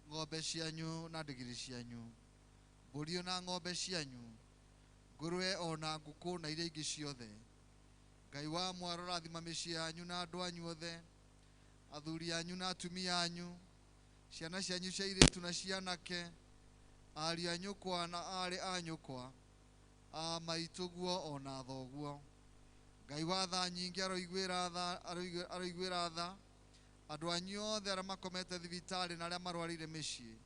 [SPEAKER 4] ng'ombe cianyu na ndigiri cianyu, mbũri na ng'ombe cianyu, ngũrwe ona ngũkũ na iria ingĩ ciothe. Ngai wa mwarorathima mĩciĩ yanyu na andũ anyu othe, athuri anyu na atumia anyu, ciana cianyu cia airĩtu na cia anake, ariũ a nyũkwa na aarĩ a nyũkwa, a maitũguo ona thoguo. Ngai wa tha nyingĩ aroiguĩra tha andũ anyu othe arĩa makomete thibitarĩ na arĩa marwarire mĩciĩ,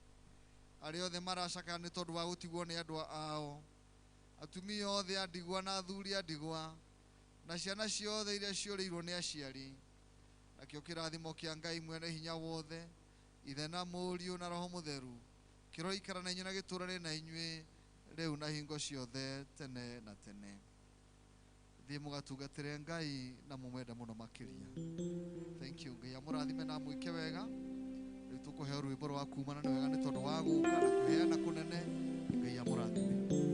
[SPEAKER 4] arĩa othe maracakaya nĩ tondũ wa gũtigwo nĩ andũ ao, atumia othe a ndigwa na athuri a ndigwa, Na ciana ciothe iria ciũrĩirwo nĩ aciari. Nakĩo kĩrathimo kĩa Ngai mwene hinya wothe, Ithe na Mũriũ na Roho Mũtheru, kĩroikara na inyuĩ na gĩtũũrane na inyuĩ rĩu na hingo ciothe tene na tene. Thiĩ mũgatungatĩre Ngai na mũmwende mũno makĩria. Thank you. Ngai amũrathime na amwĩke wega. Rĩu tũkũheo rwĩmbo rwa kumana nĩ wega nĩ tondũ wa gũka na kũheana kũnene. Ngai amũrathime.